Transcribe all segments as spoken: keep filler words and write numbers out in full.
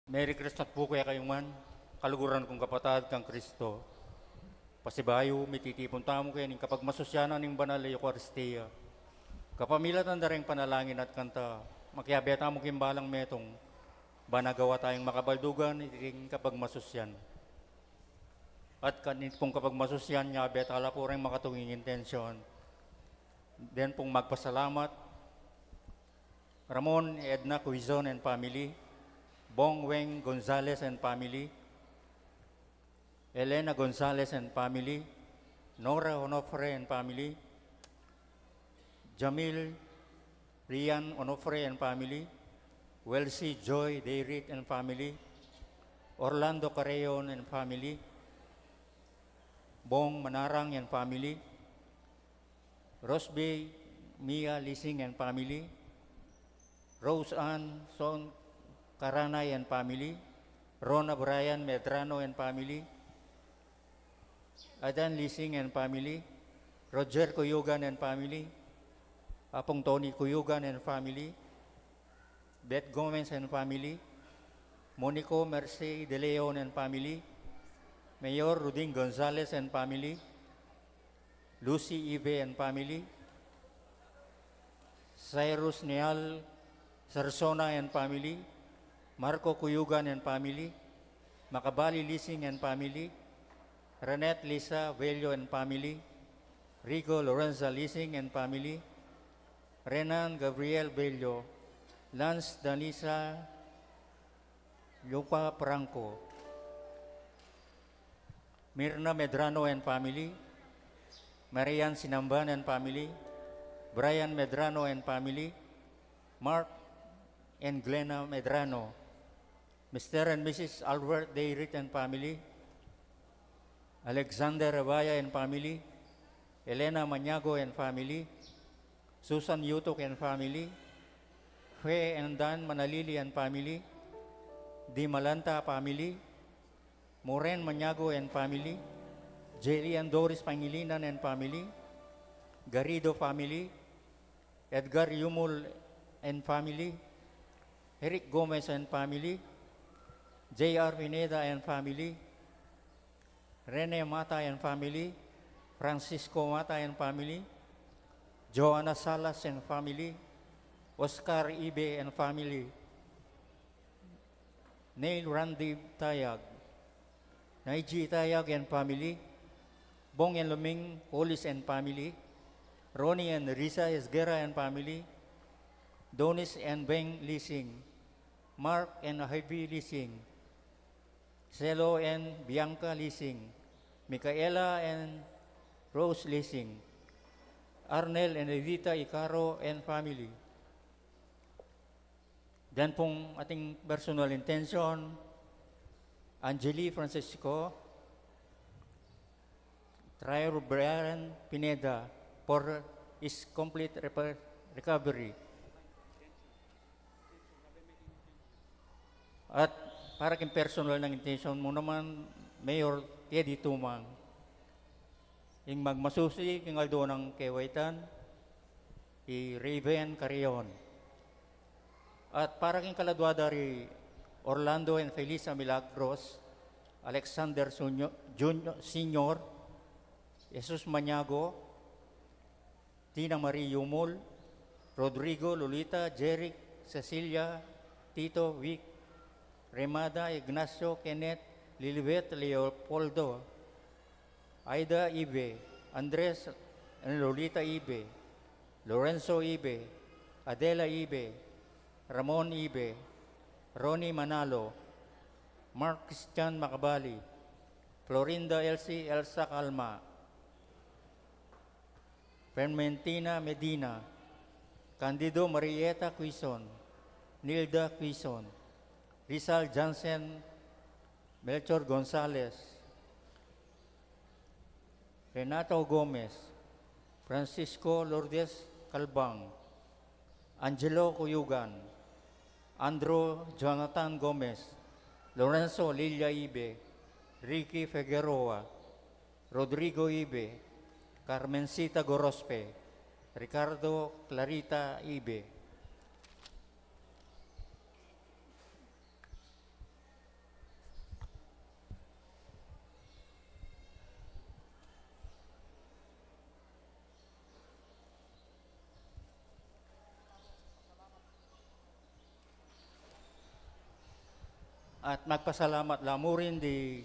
Merry Christmas pu kekayu ngan, kaluguran kung kapatad kang Kristo. Pasibayu, mititipun tamu keni king kapagmasusyan ning Banal a Eukaristia. Kapamilatan da reng panalangin at kanta, makiabe tamu king balang metung, ban agawa tayang makabaldugan iting kapagmasusyan. At kanit pung kapagmasusyan, nyabe tala pu reng makatung intensyon. Deng pung magpasalamat, Ramon Edna Quizon and family, Bong Weng Gonzalez and family, Elena Gonzalez and family, Nora Onofre and family, Jamil Rian Onofre and family, Welsi Joy Deirit and family, Orlando Carreon and family, Bong Manarang and family, Rosby Mia Lising and family, Rose Ann Son Karanay and family, Rona Brian Medrano and family, Adan Lising and family, Roger Cuyugan and family, Apong Tony Cuyugan and family, Beth Gomez and family, Monico Mercy De Leon and family, Mayor Ruding Gonzalez and family, Lucy Ibe and family, Cyrus Neal Sarsona and family, Marco Cuyugan and family, Macabali Lising and family, Renette Lisa Vello and family, Rico Lorenza Lising and family, Renan Gabriel Vello, Lance Danisa Luca Franco, Mirna Medrano and family, Marian Sinamban and family, Brian Medrano and family, Mark and Glenna Medrano, Mister and Missus Albert Deirit and family, Alexander Abaya and family, Elena Maniago and family, Susan Yutuk and family, Fe and Dan Manalili and family, Di Malanta family, Moren Maniago and family, Jelly and Doris Pangilinan and family, Garrido family, Edgar Yumul and family, Eric Gomez and family, J R Pineda and family, Rene Mata and family, Francisco Mata and family, Joanna Salas and family, Oscar Ibe and family, Neil Randy Tayag, Naiji Tayag and family, Bong and Luming Polis and family, Ronnie and Risa Esguerra and family, Donis and Beng Lising, Mark and Ivy Lising, Celo and Bianca Lising, Micaela and Rose Lising, Arnel and Evita Icaro and family. Then pung ating personal intention, Angeli Francisco, Trial Brian Pineda for his complete repa-, recovery. At para king personal nang intention mu naman, Mayor Teddy Tumang, ing magmasusi king aldo nang kewaitan, i Raven Carrion. At para king kaladua da ri Orlando and Felisa Milagros, Alexander Sunyo-, Junior, Senior, Jesus Maniago, Tina Marie Yumul, Rodrigo, Lolita, Jeric, Cecilia, Tito, Vic, Remada, Ignacio, Kenneth, Lilibet, Leopoldo, Aida Ibe, Andres and Lolita Ibe, Lorenzo Ibe, Adela Ibe, Ramon Ibe, Ronnie Manalo, Mark Christian Macabali, Florinda Elsie Elsa Calma, Clementina Medina, Candido Marieta Quizon, Nilda Quizon, Rizal Jansen, Melchor Gonzalez, Renato Gomez, Francisco Lourdes Calbang, Angelo Cuyugan, Andrew Jonathan Gomez, Lorenzo Lilia Ibe, Ricky Figueroa, Rodrigo Ibe, Carmencita Gorospe, Ricardo Clarita Ibe. At magpasalamat la mu rin di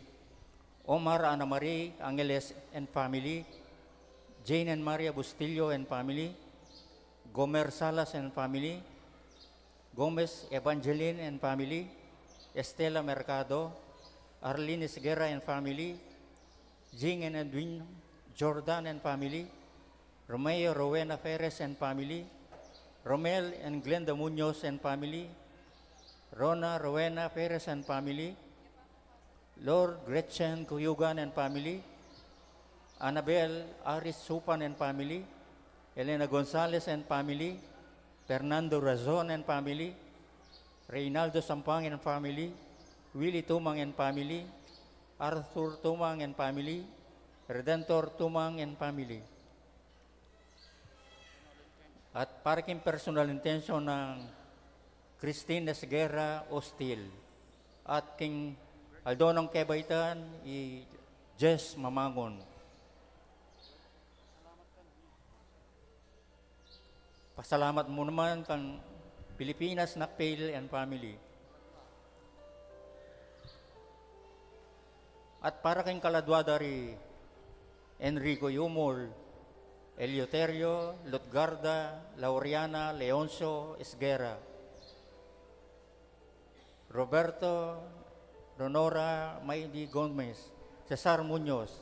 Omar Ana Marie Angeles and family, Jane and Maria Bustillo and family, Gomer Salas and family, Gomez Evangeline and family, Estela Mercado, Arlene Esguerra and family, Jing and Edwin Jordan and family, Romeo Rowena Perez and family, Romel and Glenda Munoz and family, Rona Rowena Perez and family, Lord Gretchen Cuyugan and family, Annabel Aris Supan and family, Elena Gonzalez and family, Fernando Razon and family, Reynaldo Sampang and family, Willie Tumang and family, Arthur Tumang and family, Redentor Tumang and family. At para king personal intention ng Christine Esguerra Ostil at king aldo nang kebaitan i Jess Mamangon. Pasalamat mu naman kang Pilipinas Nakpil and family. At para king kaladwa da ri Enrico Yumul, Eleuterio, Lutgarda, Laureana, Leoncio, Esguerra, Roberto, Ronora, Maidi Gomez, Cesar Munoz,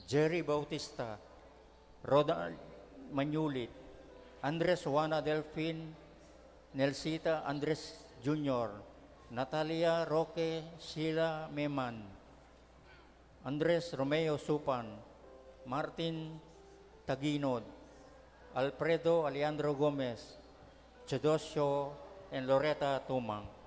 Jerry Bautista, Ronald Manulit, Andres Juana Delfin, Nelsita Andres Junior, Natalia Roque, Sheila Meman, Andres Romeo Supan, Martin Taginod, Alfredo Alejandro Gomez, Theodosio and Loretta Tumang.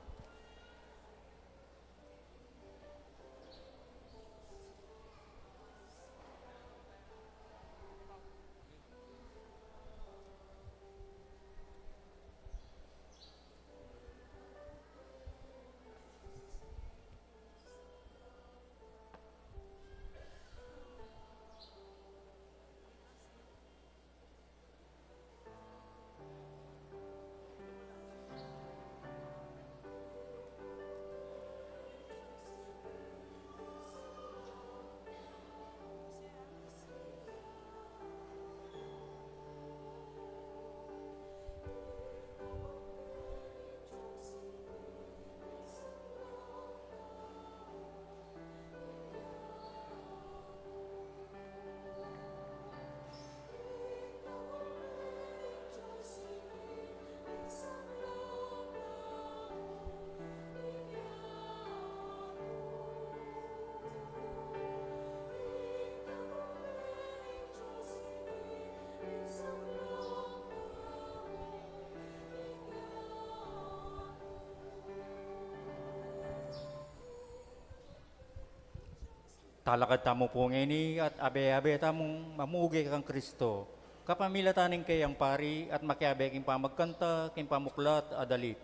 Talakad tamu pu ngeni at abe-abe tamung mamuge kang Kristo. Kapamilatan ning keyang pari at makiabe king pamagkanta, king pamuklat a dalit.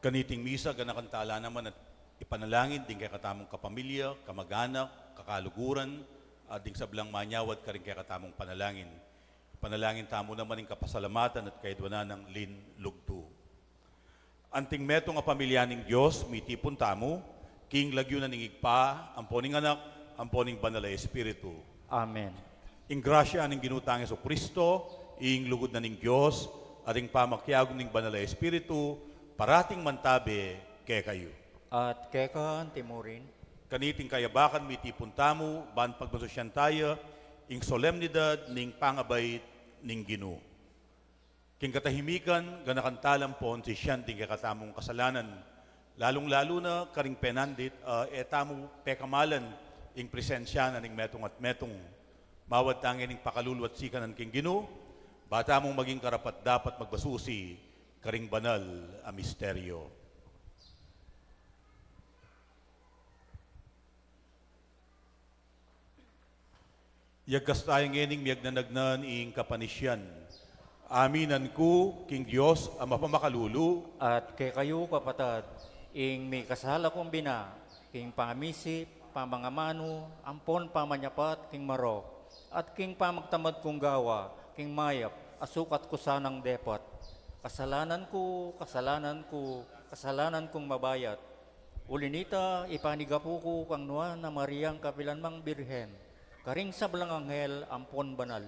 Kaniting misa, ganakan tala naman at ipanalangin ding kekatamung kapamilya, kamag-anak, kakaluguran, at ding sablang manyawad karing kekatamung panalangin. Panalangin tamu naman ing kapasalamatan at kaidwanan nang Lin Lugtu. Anting metung a pamilya ning Dios, mitipun tamu, king lagyu na ning Ibpa, ampo ning Anak, ampo ning Banal a Espiritu. Amen. Ing grasya ning Ginu tang Jesucristo, ing lugud na ning Dios, at ing pamakiagum ning Banal a Espiritu, parating mantabe kekayu. At keka antimurin. Kaniting kayabakan mitipun tamu, ban pagmasusyan taya, ing solemnidad ning pangabait ning Ginu. King katahimikan, ganakan tala ampon sisian ding kekatamung kasalanan, lalung-lalu na karing penandit, a, e tamu pekamalan ing presensya na ning metung at metung. Mawad tang ing pakalulu at sikanan king Ginu, ba tamung maging karapat-dapat magbasusi karing banal a misteryo. Yagkas taya ngening miyagnanagnan ing kapanisyan. Aminan ku king Dios a mapamakalulu. At kekayu, kapatad, ing mikasala kung bina, king pamisip, pamangamanu, ampon pamanyapat king marok, at king pamagtamad kung gawa, king mayap, a sukat ku sanang depat. Kasalanan ku, kasalanan ku, kasalanan kung mabayat. Uli nita, ipanigapu ku kang Nuan a Mariang kapilanmang Birhen, karing sablang anghel ampon banal,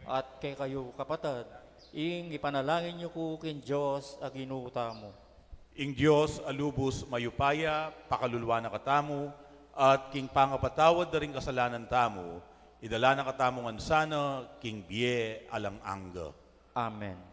at kekayu, kapatad, ing ipanalangin yu ku king Dios a Ginu tamu. Ing Dios a lubus mayupaya, pakaluluan na katamu, at king pangapatawad da ring kasalanan tamu, idala na katamu ngan sana king bie alang angga. Amen.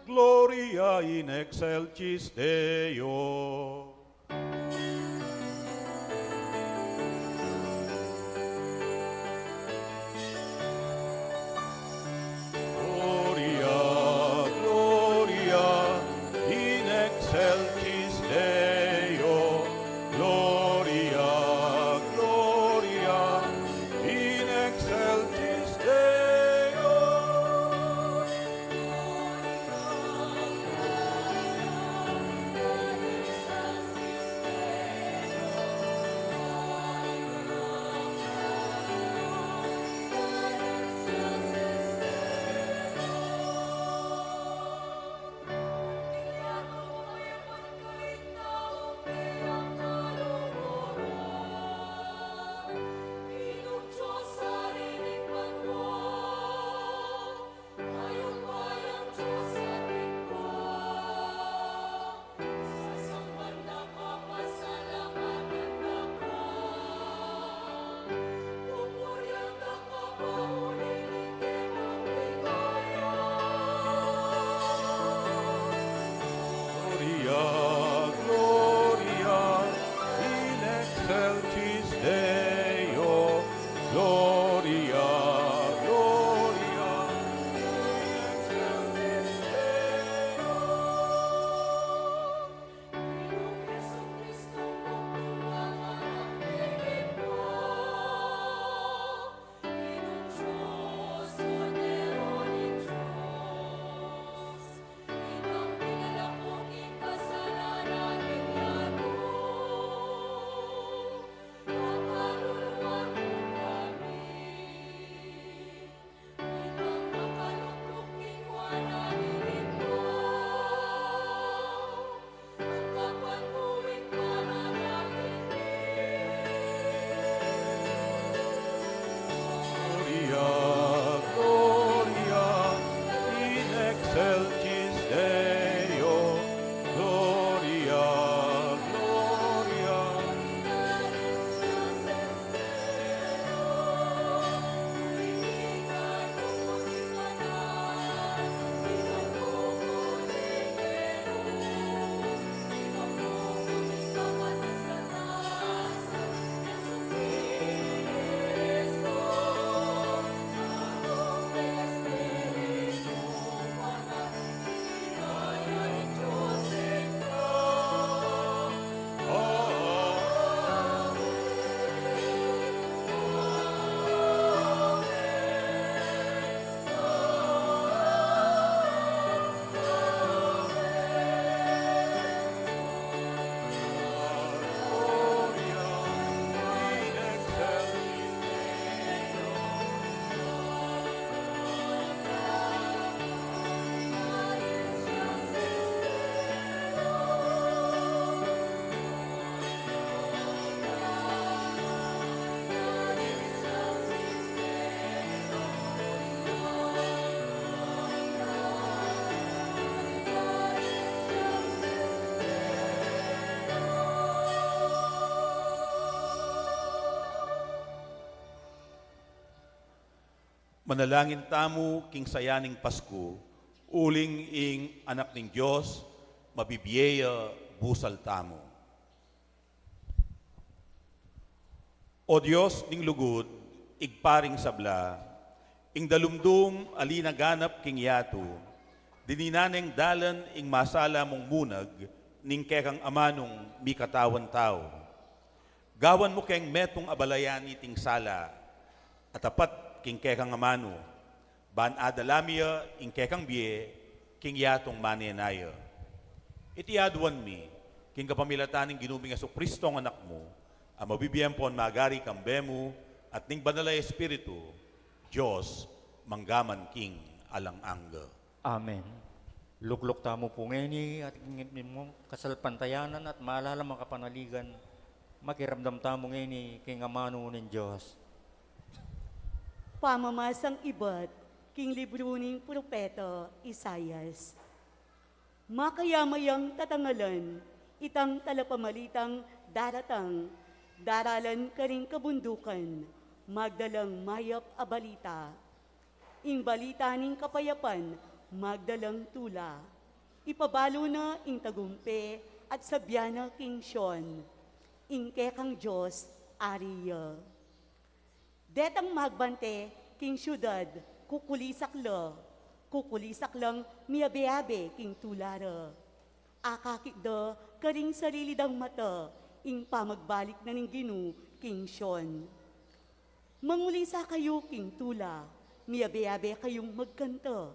Gloria in excelsis Deo. Gloria, Gloria in excelsis Deo. Gloria, Gloria in excelsis Deo. Manalangin tamu king saya ning Pasku, uling ing Anak ning Dios, mabibie ya busal tamu. O Dios ning lugud, Ibpa ring sabla, ing dalumdum a linaganap king yatu, dininan neng dalan ing masala mung munag ning kekang amanung mikatawan tau. Gawan mu keng metung a balayan iting sala, a tapat king kekang amanu, ban adala mi ya ing kekang bie king yatung manenaya. Iti aduan mi, king kapamilatan ning Ginu ming Jesucristo a Anak mu, a mabibie ampon magari kambe mu at ning Banal a Espiritu, Dios, mangga man king alang angga. Amen. Lukluk tamu pu ngeni at king mitmung kasalpantayanan at malalam a kapanaligan, makiramdam tamu ngeni king amanu ning Dios. Pamamasang ibat king libru ning propeta Isaias. Makayamayang tatangalan, itang talapamalitang daratang, daralan karing kabundukan, magdalang mayap a balita. Ing balita ning kapayapan, magdalang tula. Ipabalu na ing tagumpe at sabyan na king Sion, ing kekang Dios, Ari ya. Detang magbante king siudad, kukulisak la, kukulisak lang miabe-abe king tula ra. Akakit da karing sarili dang mata ing pamagbalik na ning Ginu king Sion. Mangulisa kayu king tula, miabe-abe kayung magkanta,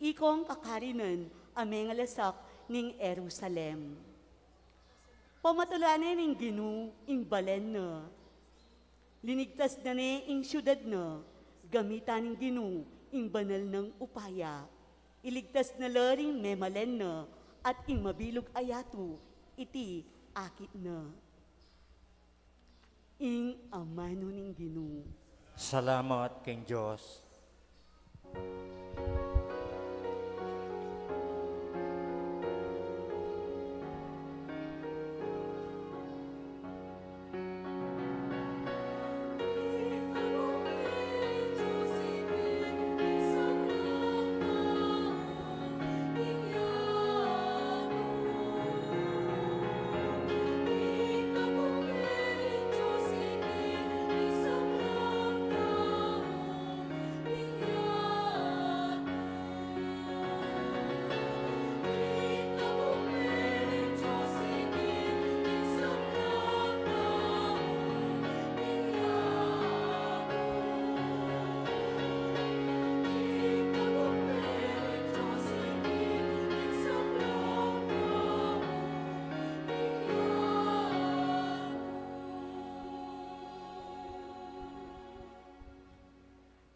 ikong kakarinan a mengalasak ning Jerusalem. Pamatulan ne ning Ginu ing balen na. Linigtas na ne ing siudad na, gamitan ning Ginu ing banal nang upaya. Iligtas na la ring memalen na at ing mabilug a yatu, iti akit na. Ing amanu ning Ginu. Salamat king Dios.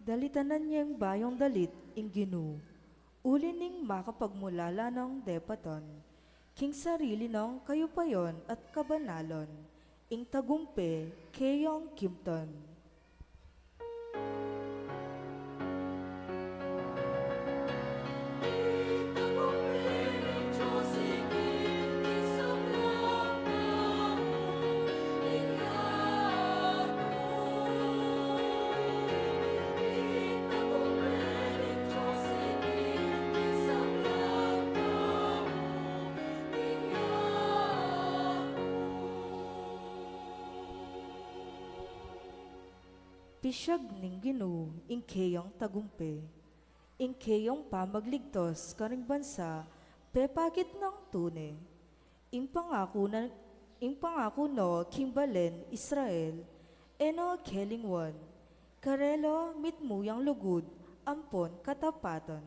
Dalitanan yeng bayung dalit ing Ginu, uli ning makapagmulala nang depatan, king sarili nang kayupayan at kabanalan, ing tagumpe keyang kimtan. Pisyag ning Ginu ing keyang tagumpe, ing keyang pamagligtas karing bansa pepakit nang tune. Ing pangaku na, ing pangaku no king balen Israel, e no kelingwan, karela mitmu yang lugud ampon katapatan.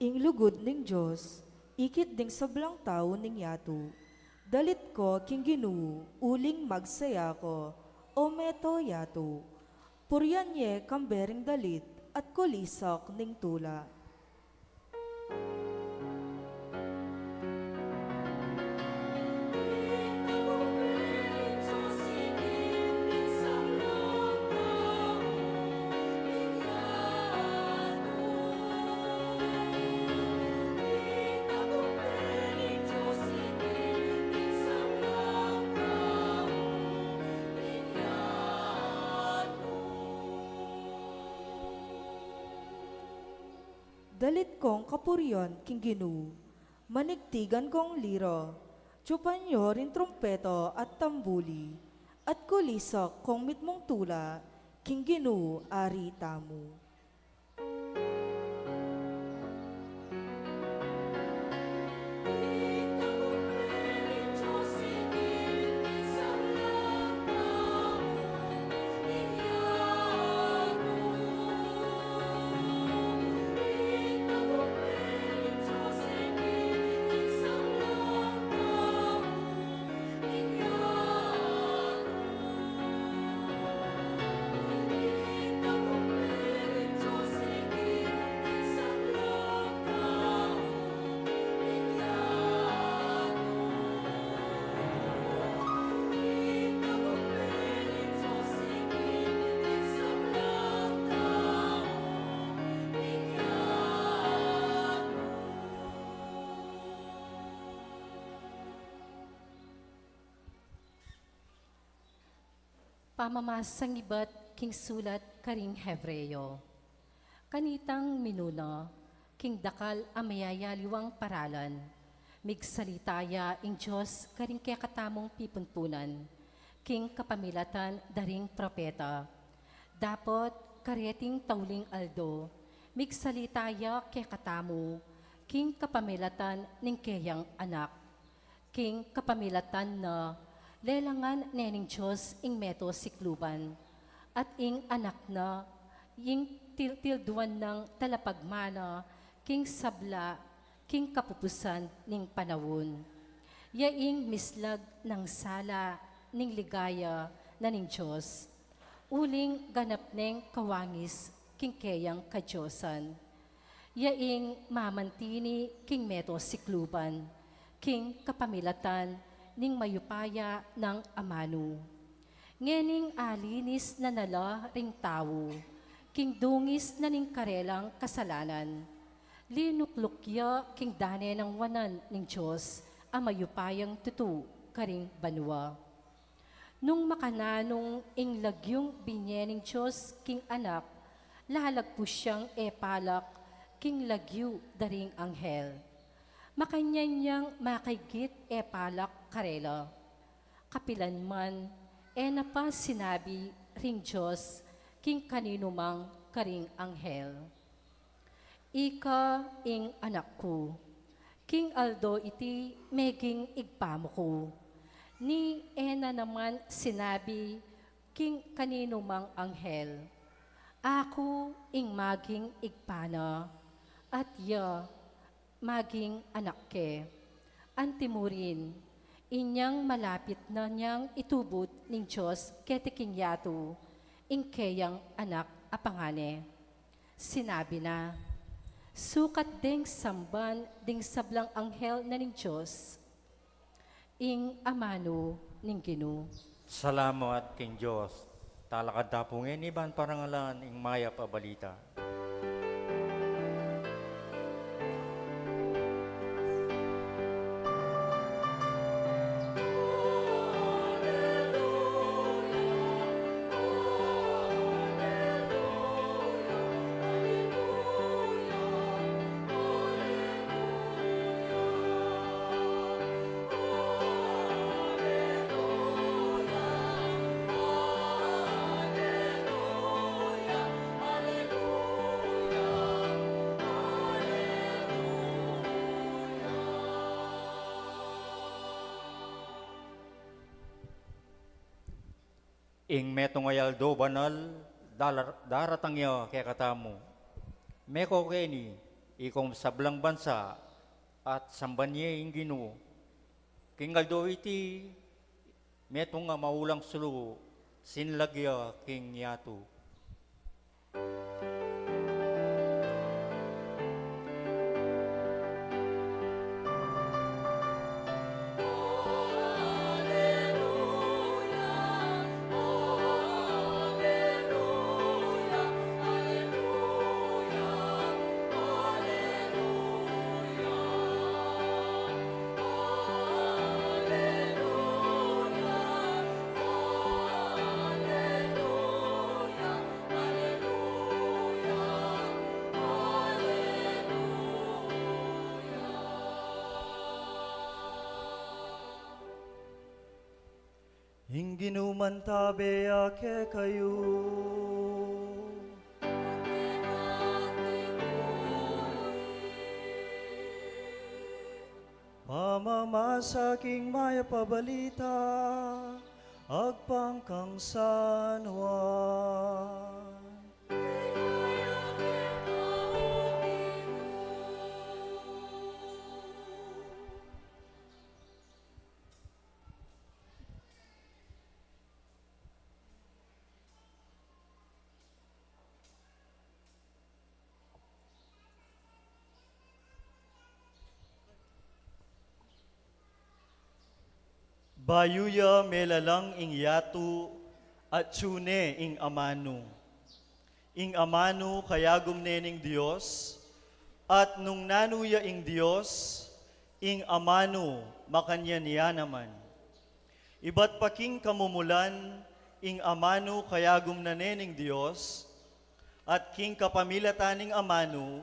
Ing lugud ning Dios, ikit ding sablang tau ning yatu. Dalit ko king Ginu, uling magsaya ko, o meto yatu. Purian ye kambe ring dalit, at kulisak ning tula. Dalit kong kapurian king Ginu, manigtigan kong lira, tsupan yo ring trumpeta at tambuli, at kulisak kong mitmung tula king Ginu Ari tamu. Pamamasang ibat king sulat karing Hebreo. Kanitang minuna, king dakal a mayayaliwang paralan, migsalita ya ing Dios karing kekatamung pipunpunan, king kapamilatan da ring propeta. Dapot, kareting tauling aldo, migsalita ya kekatamu, king kapamilatan ning keyang Anak. King kapamilatan na, lelangan ne ning Dios ing meto sikluban, at ing Anak na, ing til-, tilduan nang talapagmana, king sabla, king kapupusan ning panaun. Ya ing mislag nang sala ning ligaya na ning Dios, uling ganap neng kawangis king keyang kadiosan. Ya ing mamantini king meto sikluban, king kapamilatan ning mayupaya nang amanu. Ngening alinis na na la ring tau, king dungis na ning karelang kasalanan. Linukluk ya king dane nang wanan ning Dios a mayupayang tutu karing banua. Nung makananung ing lagyung binye ning Dios king Anak, lalagpus yang e palak king lagyu da ring anghel. Makanyan yang makaigit e palak karela. Kapilan man, e na pa sinabi ring Dios king kaninumang karing anghel. Ika ing Anak ku. King aldo iti meging Ibpa mu ku. Ni e na naman sinabi king kaninumang anghel, Aku ing maging Ibpa na, at ya maging Anak ke. Antimurin, inyang malapit na niyang itubud ning Dios keti king yatu ing keyang Anak a pangane. Sinabi na, sukat deng samban ding sablang anghel na ning Dios, ing amanu ning Ginu. Salamat king Dios. Talakad ta pu ngeni ban parangalan ing mayap a balita. Ing metung a aldo banal, dalar-, daratang ya kekatamu. Meko keni, ikong sablang bansa, at samban ye ing Ginu. King aldo iti, metung a maulang sulu, sinlag ya king yatu. Ginu mantabe ya kekayu. Pamamasa king Mayap a Balita agpang kang San Juan. Bayu ya melalang ing yatu, atyu ne ing amanu. Ing amanu kayagum ne ning Dios, at nung nanu ya ing Dios, ing amanu makanyan ya naman. Ibat pa king kamumulan, ing amanu kayagum na ne ning Dios, at king kapamilatan ning amanu,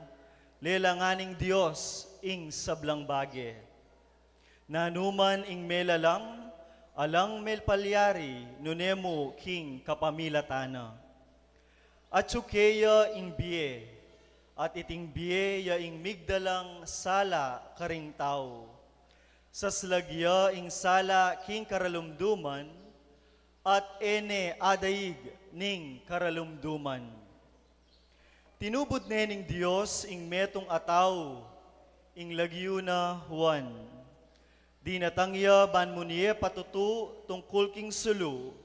lelangan ning Dios ing sablang bage. Nanuman ing melalang, alang mepalyari nune mu king kapamilatan na. Atyu keya ing bie, at iting bie ya ing migdalang sala karing tau. Saslag ya ing sala king karalumduman, at e ne adaig ning karalumduman. Tinubud ne ning Dios ing metung a tau, ing lagyu na Juan. Dinatang ya ban munie patutu tungkul king sulu,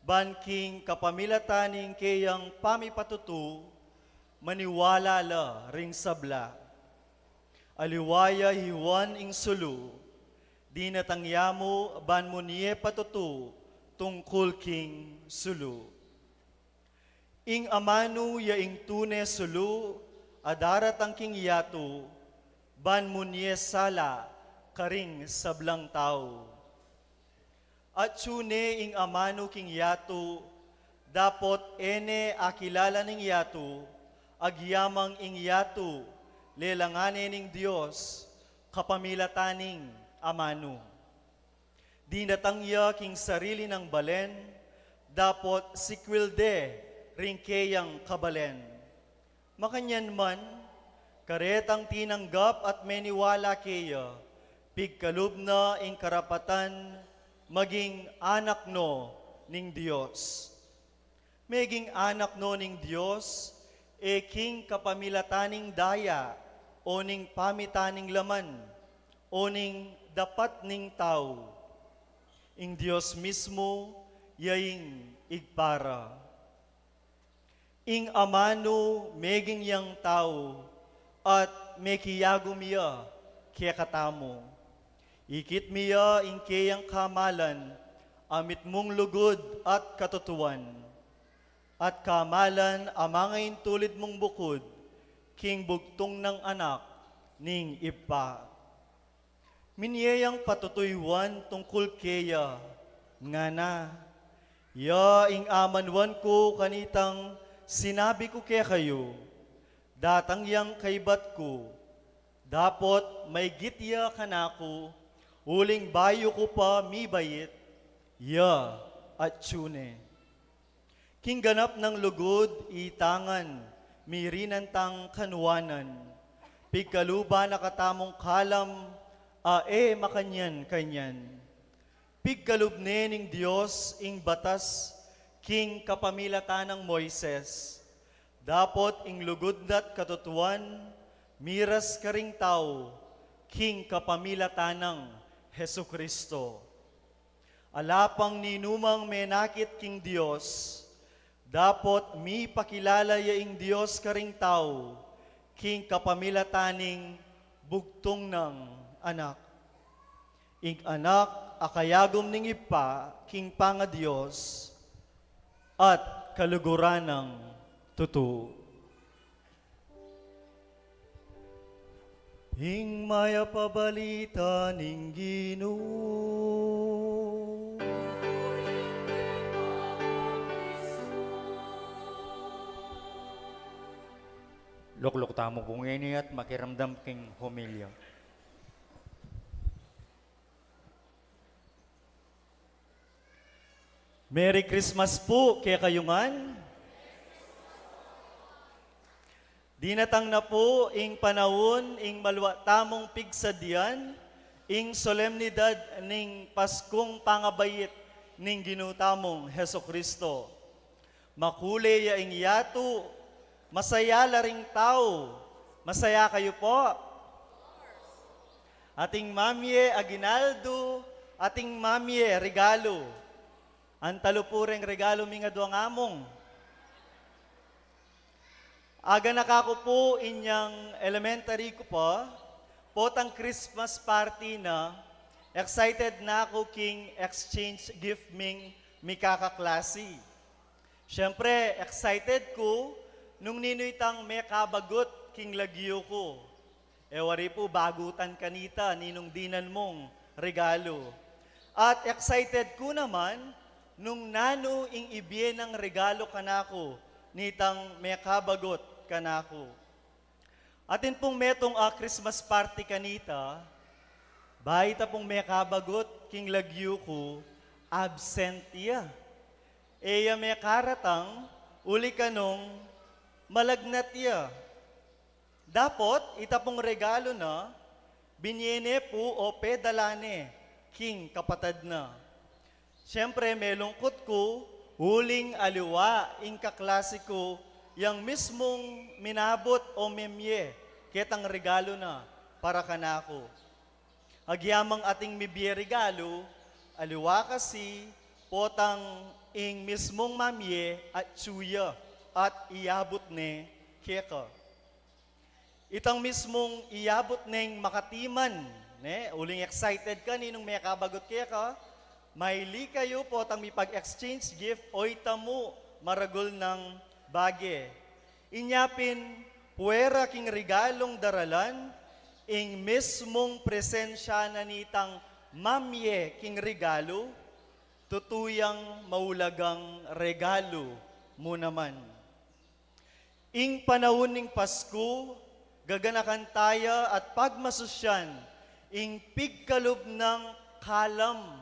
ban king kapamilatan ning keyang pamipatutu, maniwala la ring sabla. Aliwa ya hi Juan ing sulu, dinatang ya mu ban munie patutu tungkul king sulu. Ing amanu ya ing tune sulu a daratang king yatu, ban munie sala karing sablang tau. Atyu ne ing amanu king yatu, dapot e ne akilala ning yatu, agyamang ing yatu lelangan ne ning Dios kapamilatan ning amanu. Dinatang ya king sarili nang balen, dapot sikwil de ring keyang kabalen. Makanyan man, karetang tinanggap at meniwala keya, pigkalub na ing karapatan maging anak no ning Dios. Meging anak no ning Dios, e king kapamilatan ning daya, o ning pamitan ning laman, o ning dapat ning tau. Ing Dios mismu, ya ing Ibpa ra. Ing amanu meging yang tau, at mekiagum ya kekatamu. Ikit mi ya ing keyang kamalan, a mitmung lugud at katutuan. At kamalan a mangaintulid mung bukud, king bugtung nang anak ning Ibpa. Minie yang patutu i Juan tungkul keya, ngana, ya ing amanuan ku kanitang sinabi ku kekayu, datang yang kaibat ku, dapot maigit ya kanaku, uling bayu ku pa mibait, ya atyu ne. King ganap nang lugud, itangan, mirinan tang kanuanan. Pigkaluban na katamung kalam, a e makanyan-kanyan. Pigkalub ne ning Dios ing batas, king kapamilatan nang Moises. Dapot ing lugud na't katutuan, miras karing tau, king kapamilatan nang Jesucristo. Ala pang ninumang menakit king Dios, dapot mipakilala ya ing Dios karing tau, king kapamilatan ning bugtung nang Anak. Ing Anak a kayagum ning Ibpa king pangaDios, at kaluguran nang tutu. Ing mayap a balita ning Ginu. Lukluk tamu pu ngeni at makiramdam king homilya. Merry Christmas pu kekayu ngan. Dinatang na pu ing panaun ing malwa tamung pigsadyan ing solemnidad ning Paskung pangabait ning Ginu tamung Jesucristo. Makule ya ing yatu, masaya la ring tau. Masaya kayu pu? Atin mamie aguinaldo, atin mamie regalu. Antalu pu reng regalu ming adwang among? Aganaka ku pu inyang elementary ku pa, potang Christmas party na, excited na ku king exchange gift ming mikakaklasi. Siyempre, excited ku nung ninu itang mekabagut king lagyu ku. E wari pu bagutan kanita ninung dinan mung regalu. At excited ku naman nung nanu ing ibie nang regalu kanaku nitang mekabagut kanaku. Atin pung metung a Christmas party kanita, bayu ita pung mekabagut king lagyu ku, absent ya. E ya mekaratang, uli kanung malagnat ya. Dapot, ita pung regalu na, binie ne pu o pedala ne king kapatad na. Siyempre, melungkut ku, uling aliwa ing kaklasi ku yang mismung minabut o memie ketang regalu na para kanaku. Agyamang atin mibie regalu, aliwa kasi potang ing mismung mamie atyu ya at iyabut ne keka. Itang mismung iyabut neng makatiman, ne, uling excited ka ninung mekabagut keka, maili kayu potang mipag-exchange gift, oy tamu, maragul nang bage. Inya pin, puwera king regalung daralan, ing mismung presensya na nitang mamie king regalu, tutu yang maulagang regalu mu naman. Ing panaun ning Pasku, gaganakan taya at pagmasusyan ing pigkalub nang kalam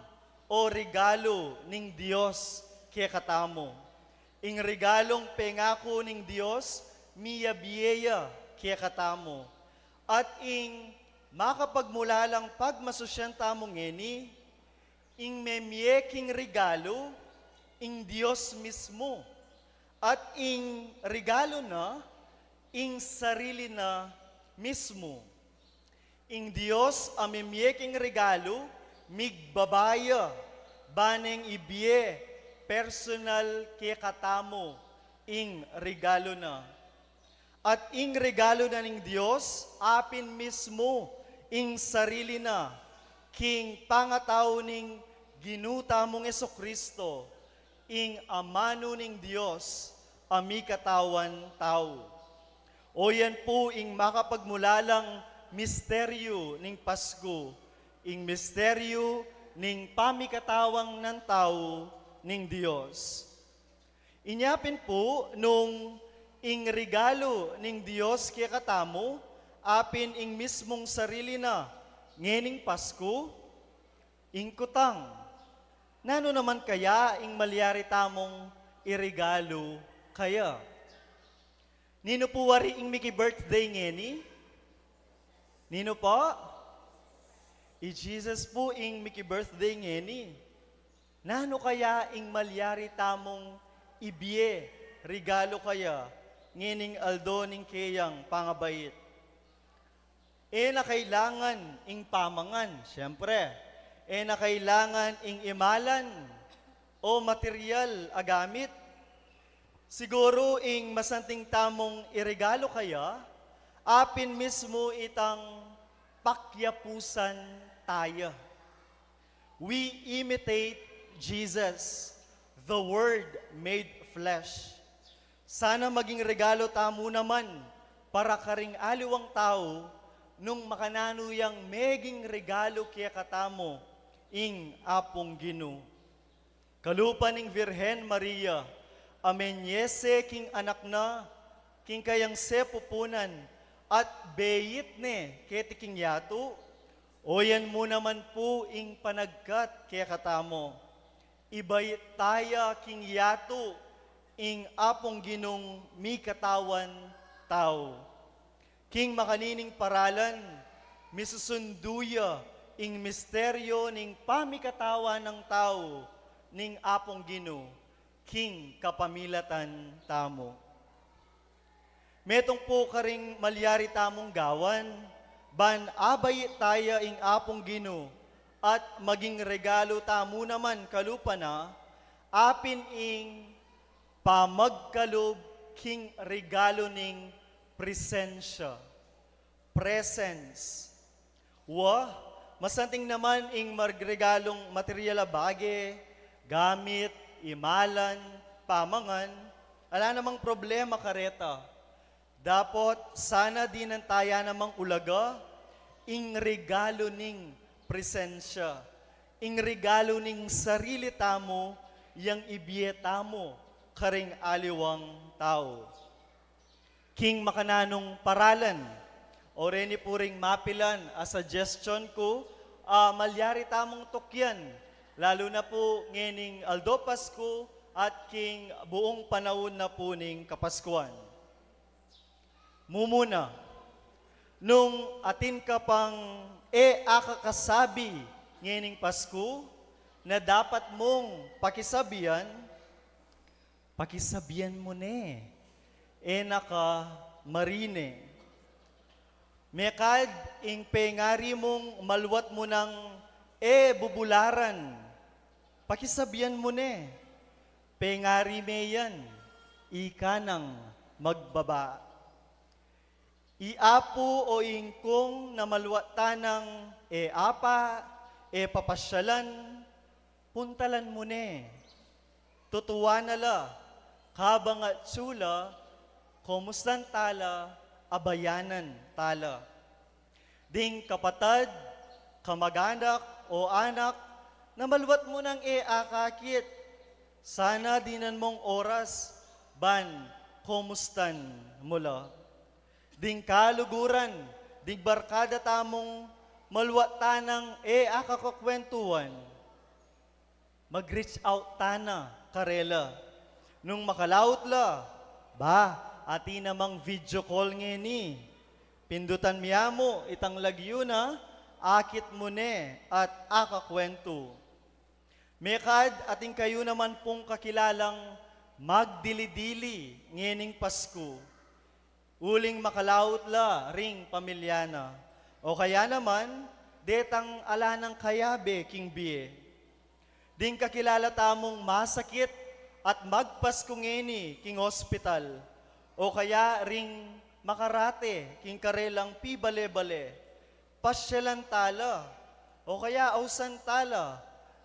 o regalu ning Dios kekatamu. Ing regalung pengaku ning Dios, miyabie ya kekatamu. At ing makapagmulalang pagmasusyan tamu ngeni, ing memie king regalu, ing Dios mismu. At ing regalu na, ing sarili na mismu. Ing Dios a memie king regalu, migbaba ya, ba neng ibie, personal kekatamu, ing regalu na. At ing regalu na ning Dios, apin mismu ing sarili na, king pangatau ning Ginu tamung Jesucristo, ing amanu ning Dios, a mikatawan tau. O yan pu ing makapagmulalang misteryu ning Pasku, ing misteryu ning pamikatawan nang tau ning Dios. Inya pin pu, nung ing regalu ning Dios kekatamu, apin ing mismung sarili na, ngening Pasku, ing kutang, nanu naman kaya ing malyari tamung iregalu kaya? Ninu pu wari ing miki-birthday ngeni? Ninu pu? I Jesus pu ing miki-birthday ngeni. Nanu kaya ing malyari tamung ibie, regalu kaya, ngening aldo ning keyang pangabait? E na kailangan ing pamangan, siyempre. E na kailangan ing imalan o material a gamit. Siguru ing masanting tamung iregalu kaya, apin mismu itang pakyapusan taya. We imitate Jesus, the Word made flesh. Sana maging regalu tamu naman para karing aliwang tau nung makananu yang meging regalu kekatamu ing Apung Ginu. Kalupa ning Virgen Maria, a menyese king anak na, king kayang sepupunan, at beit ne keti king yatu, oyan mu naman pu ing panagkat kekatamu. Ibait taya king yatu ing Apung Ginung mikatawan tau. King makanining paralan, misusundu ya ing misteryo ning pamikatawan nang tau ning Apung Ginu king kapamilatan tamu. Metung pu karing malyari tamung gawan, ban abait taya ing Apung Ginu, at maging regalu tamu naman kalupa na, apin ing pamagkalub king regalu ning presensya, presence. Wa, masanting naman ing magregalung material a bage, gamit, imalan, pamangan, ala namang problema kareta. Dapot sana dinan taya namang ulaga ing regalu ning presensya, ing regalu ning sarili tamu, yang ibie tamu karing aliwang tau. King makananung paralan, o reni pu ring mapilan a suggestion ku, a malyari tamung tukyan, lalu na pu ngening Aldo Pasku at king buung panaun na pu ning Kapaskuan. Mumuna, nung atin ka pang e akakasabi ngening Pasku na dapat mung pakisabian, pakisabian mu ne. E na ka marine. Mekad ing pengari mung maluat mu nang e bubularan, pakisabian mu ne. Pengari me yan, ika nang magbaba. I apu o ingkung na maluat tanang e apa, e papasyalan, puntalan mu ne. Tutuan na la, kabang atsu la, komustan tala, abayanan tala. Ding kapatad, kamaganak, o anak, na maluat mu nang e akakit, sana dinan mung oras, ban komustan mu la. Ding kaluguran, ding barkada tamung maluat tanang e akakakwentuan, mag-reach out tana karela. Nung makalaut la, ba, atin namang video call ngeni. Pindutan mi amu itang lagyu na, akit mu ne at akakwentu. Mekad atin kayu naman pung kakilalang magdili-dili ngening Pasku. Uling makalaut la ring pamilya na. O kaya naman, detang ala nang kayabe king bie. Ding kakilala tamung masakit at magpasku ngeni king ospital. O kaya ring makarate king karelang pibale-bale. Pasyalan tala, o kaya ausan tala,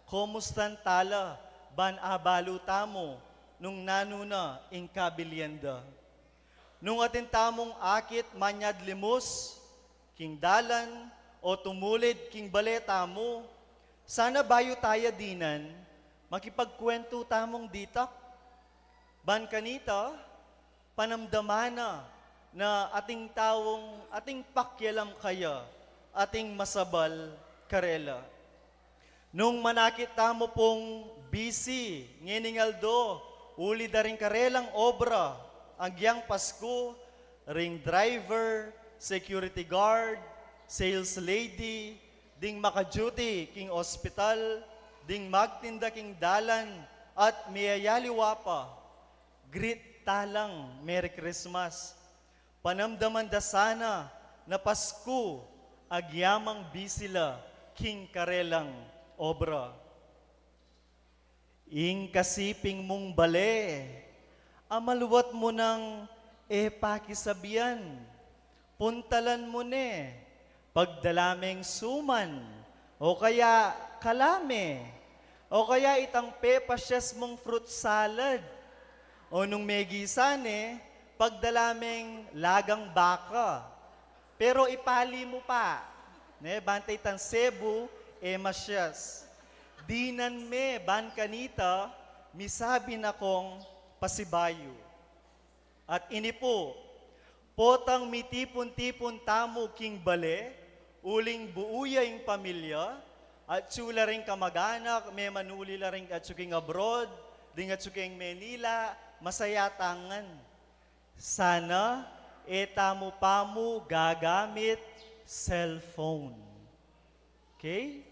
komustan tala, ban abalu tamu nung nanu na ing kabilian da. Nung atin tamung akit manyad limus king dalan o tumulid king bale tamu, sana bayu taya dinan, makipagkwentu tamung ditak. Ban kanita, panamdaman na na ating taung ating pakialam kaya, ating masabal karela. Nung manakit tamu pung busy ngening aldo, uli da ring karelang obra, agyang Pasku, ring driver, security guard, sales lady, ding makaduty king ospital, ding magtinda king dalan, at miyayaliwa pa, greet talang Merry Christmas. Panamdaman da sana na Pasku, agyamang busy la king karelang obra. Ing kasiping mung bale, a maluat mu nang e pakisabian, puntalan mu ne, pagdala meng suman, o kaya kalame, o kaya itang pepasyes mung fruit salad, o nung megisa ne, pagdala meng lagang baka. Pero ipali mu pa, ne, bantay tang Cebu, e masyes. Dinan me ban kanita, misabi na kung pasibayu. At ini pu, potang mitipun-tipun tamu king bale, uling buu ya ing pamilya, Atsu la ring kamag-anak, memanuli la ring atsu king abroad, ding atsu king Manila, masaya tangan. Sana, e tamu pamu gagamit cellphone. Okay?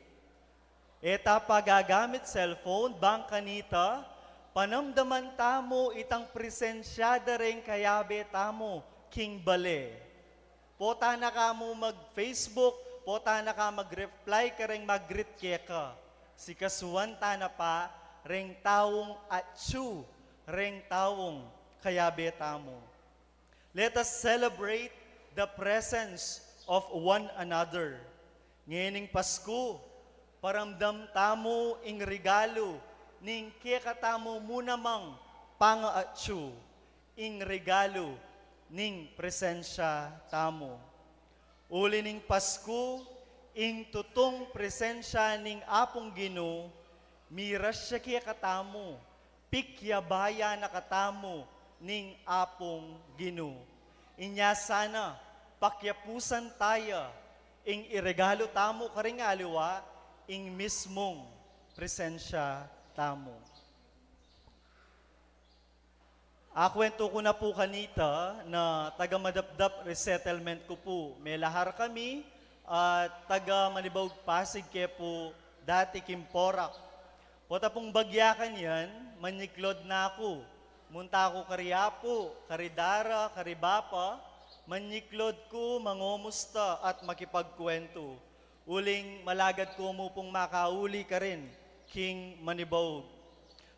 E ta pa gagamit cellphone, bang kanita, panamdaman tamu itang presensya da ring kayabe tamu, king bale. Pota na ka mu mag-Facebook, pota na ka mag-reply kareng mag-greet keka. Sikasuan ta na pa reng taung atsu, reng taung kayabe tamu. Let us celebrate the presence of one another. Ngening Pasku, paramdam tamu ing regalu ning kekatamu mu namang pangaatsu, ing regalu ning presensya tamu. Uli ning Pasku, ing tutung presensya ning Apung Ginu, mirasya kekatamu, pikyabayan na katamu ning Apung Ginu. Inya sana, pakyapusan taya, ing iregalu tamu karing aliwa, ing mismung presensya tamu. Akwentu ku na pu kanita na taga Madapdap Resettlement ku pu. Melahar kami, at taga Manibaug Pasig ke pu dati king Porac. Pota pung bagya kanyan, manyiklod na ku. Munta ku kari apu, kari dara, kari bapa, manyiklod ku, mangomusta at makipagkwentu. Uling malagad ku mu pung makauli karin king Manibaug.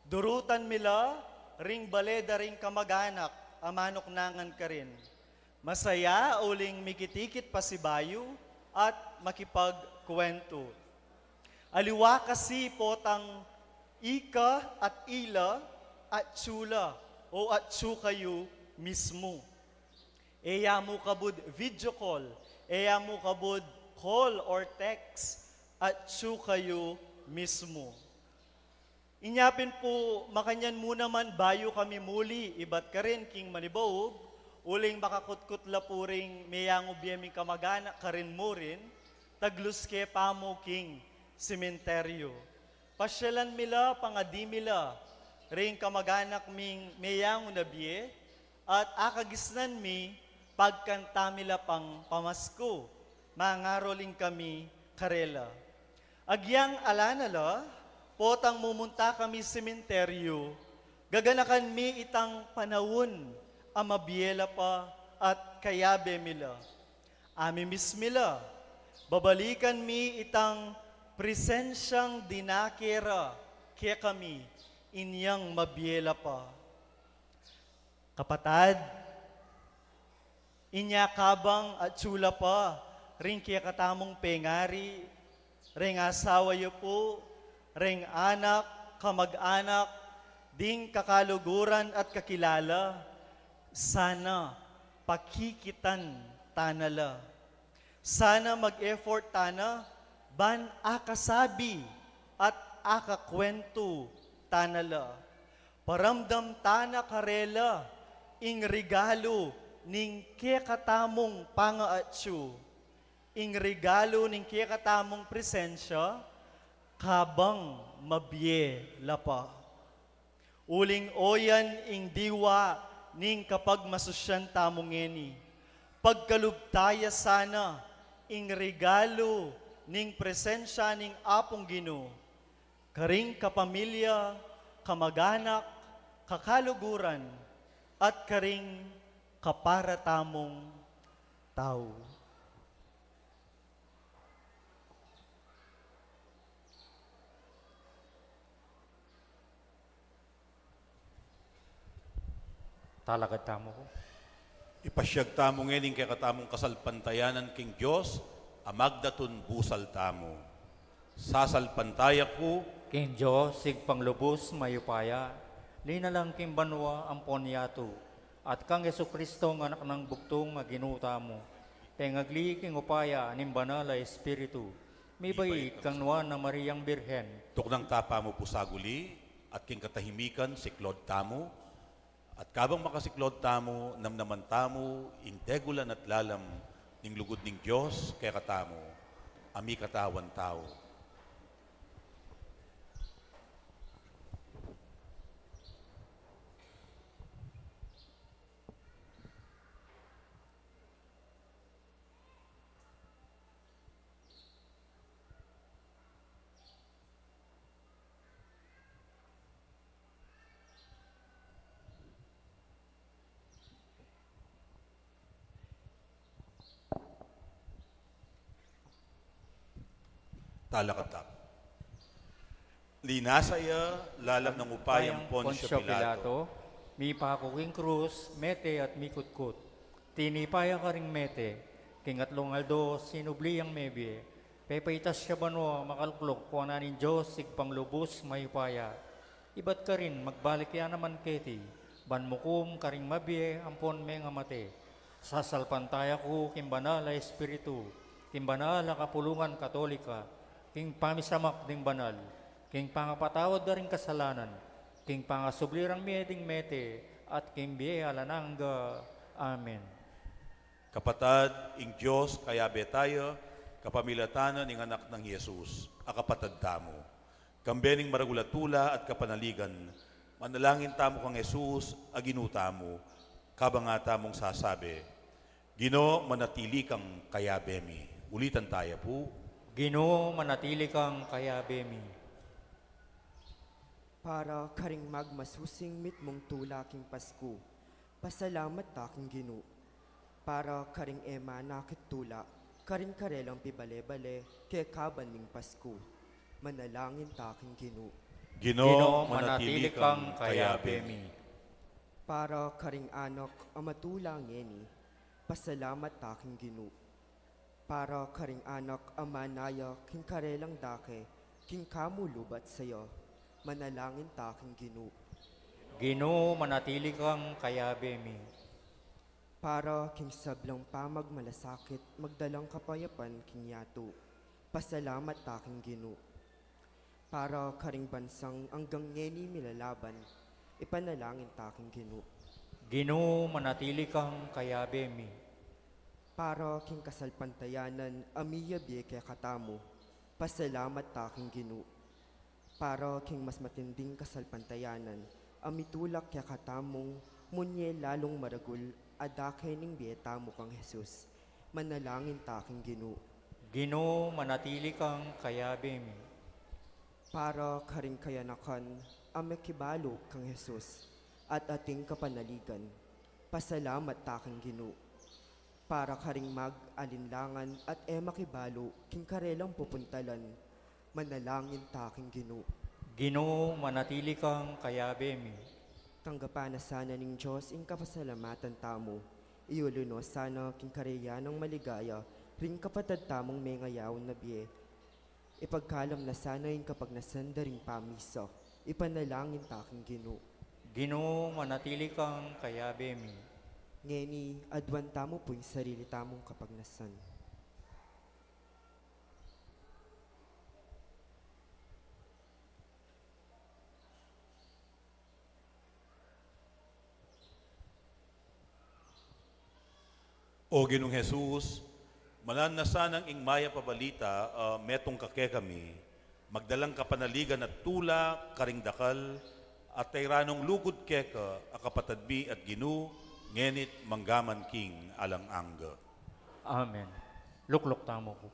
Durutan mi la ring bale da ring kamag-anak a manuknangan karin. Masaya uling mikit-ikit pasibayu at makipagkwentu. Aliwa kasi potang ika at ila, atsu la o atsu kayu mismu. E ya mu kabud video call, e ya mu kabud call or text, atsu kayu mismu. Inya pin pu, makanyan mu naman bayu kami muli ibat karin king Manibaug, uling makakutkut la pu ring meyangu bie ming kamag-anak karin mu rin, taglus ke pa mu king sementeryo. Pasyalan mi la, pangadi mi la ring kamag-anak ming meyangu na bie, at akagisnan mi, pagkanta mi la pang pamasku, mangaroling kami karela. Agyang ala na la, potang mumunta kami sementeryo, gaganakan mi itang panaun a mabie la pa at kayabe mi la. Amimiss mi la, babalikan mi itang presensyang dinake ra kekami inyang mabie la pa. Kapatad, inya kabang atsu la pa ring kekatamung pengari, reng asawa yu pu, reng anak, kamag-anak, ding kakaluguran at kakilala, sana pakikitan ta na la. Sana mag-effort ta na ban akasabi at akakwentu ta na la. Paramdam ta na karela ing regalu ning kekatamung pangaatsu, ing regalu ning kekatamung presensya, kabang mabie la pa. Uling oyan ing diwa ning kapagmasusyan tamu ngeni. Pagkalub taya sana ing regalu ning presensya ning Apung Ginu, karing kapamilya, kamag-anak, kakaluguran, at karing kapara tamung tau. Talakad tamu ku. Ipasyag tamu ngeni ing kekatamung kasalpantayanan king Dios a magdatun busal tamu. Sasalpantaya ku king Dios, Ibpang lubus mayupaya, linalang king banua ampon yatu, at kang Jesucristo, a Anak nang bugtung a Ginu tamu, pengagli king upaya ning Banal a Espiritu, mibait kang Nuan a Mariang Birhen. Tuknang ta pa mu pu saguli, at king katahimikan siklod tamu, at kabang makasiklod tamu, namnaman tamu ing tegulan at lalam ning lugud ning Dios kekatamu, a mikatawan tau. Talakad ta. Linasa ya lalam ning upayang Poncio Pilato, mipaku king krus, mete at mikutkut. Tinipa ya karing mete, king atlung aldo sinubli yang mebie, pepaitas ya banua, makalukluk kuanan ning Dios Ibpang lubus mayupaya. Ibat karin magbalik ya naman keti, ban mukum karing mabie ampon mengamate. Sasalpantaya ku king Banal a Espiritu, king banal a kapulungan Katolika, king pamisamak ding banal, king pangapatawad da ring kasalanan, king pangasubli rang mie ding mete, at king bie alang angga. Amen. Kapatad, ing Dios kayabe ta ya, kapamilatan na ning Anak nang Jesus, a kapatad tamu. Kambe ning maragul a tula at kapanaligan, manalangin tamu kang Jesus a Ginu tamu, kabang atamung sasabi, Ginu, manatili kang kayabe mi. Ulitan taya pu. Ginu, manatili kang kayabe mi. Para karing magmasusing mitmung tula king Pasku, pasalamat ta king Ginu. Para karing e manakit tula, karing karelang pibale-bale kekaban ning Pasku, manalangin ta king Ginu. Ginu, manatili kang kayabe mi. Para karing anak a matula ngeni, pasalamat ta king Ginu. Para karing anak a manaya king karelang dake, king kamulubat saya, manalangin ta king Ginu. Ginu, manatili kang kayabe mi. Para king sablang pamagmalasakit, magdalang kapayapan king yatu, pasalamat ta king Ginu. Para karing bansang anggang ngeni milalaban, ipanalangin ta king Ginu. Ginu, manatili kang kayabe mi. Para king kasalpantayanan a miyabie kekatamu, pasalamat ta king Ginu. Para king mas matinding kasalpantayanan a mitulak kekatamung munye lalung maragul a dake ning bie tamu kang Jesus, manalangin ta king Ginu. Ginu, manatili kang kayabe mi. Para karing kayanakan a mekibalu kang Jesus at ating kapanaligan, pasalamat ta king Ginu. Para karing mag-alinlangan at e makibalu king karelang pupuntalan, manalangin ta king Ginu. Ginu, manatili kang kayabe mi. Tanggapan na sana ning Dios ing kapasalamatan tamu. Iulu no sana king kariyanan nang maligaya ring kapatad tamung mengayaun na bie. Ipagkalam na sana ing kapagnasan da ring pamisa. Ipanalangin ta king Ginu. Ginu, manatili kang kayabe mi. Ngeni, aduan tamu pu ing sarili tamung kapagnasan. O Ginung Jesus, manan na sanang ing mayap a balita a metung ka kekami, magdalang kapanaligan at tula karing dakal, at tayra nung lugud keka a kapatad mi at Ginu, ngeni't manggaman king alang angga. Amen. Lukluk tamu pu.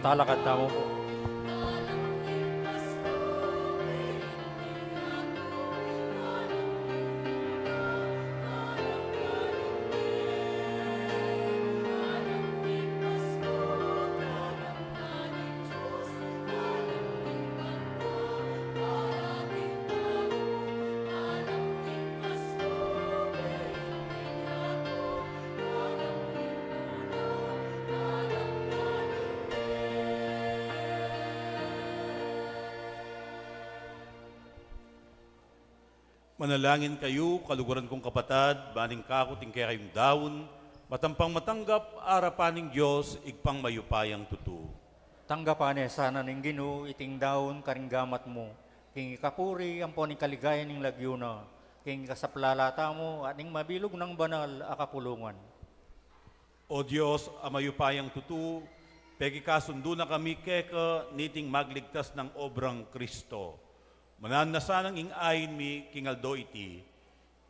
Talakad tamu. Manalangin kayu, kaluguran kung kapatad, ban ing kaku at ing kekayung daun, matampang matanggap arapan ning Dios, Ibpang mayupayang tutu. Tanggapan ne sana ning Ginu iting daun karing gamat mu, king ikapuri ampon ing kaligayan ning lagyu na, king ikasaplala tamu at ning mabilug nang banal a kapulungan. O Dios, a mayupayang tutu, pekikasundu na kami keka niting magligtas nang obrang Kristo. Mananu na sanang ing ain mi king aldo iti,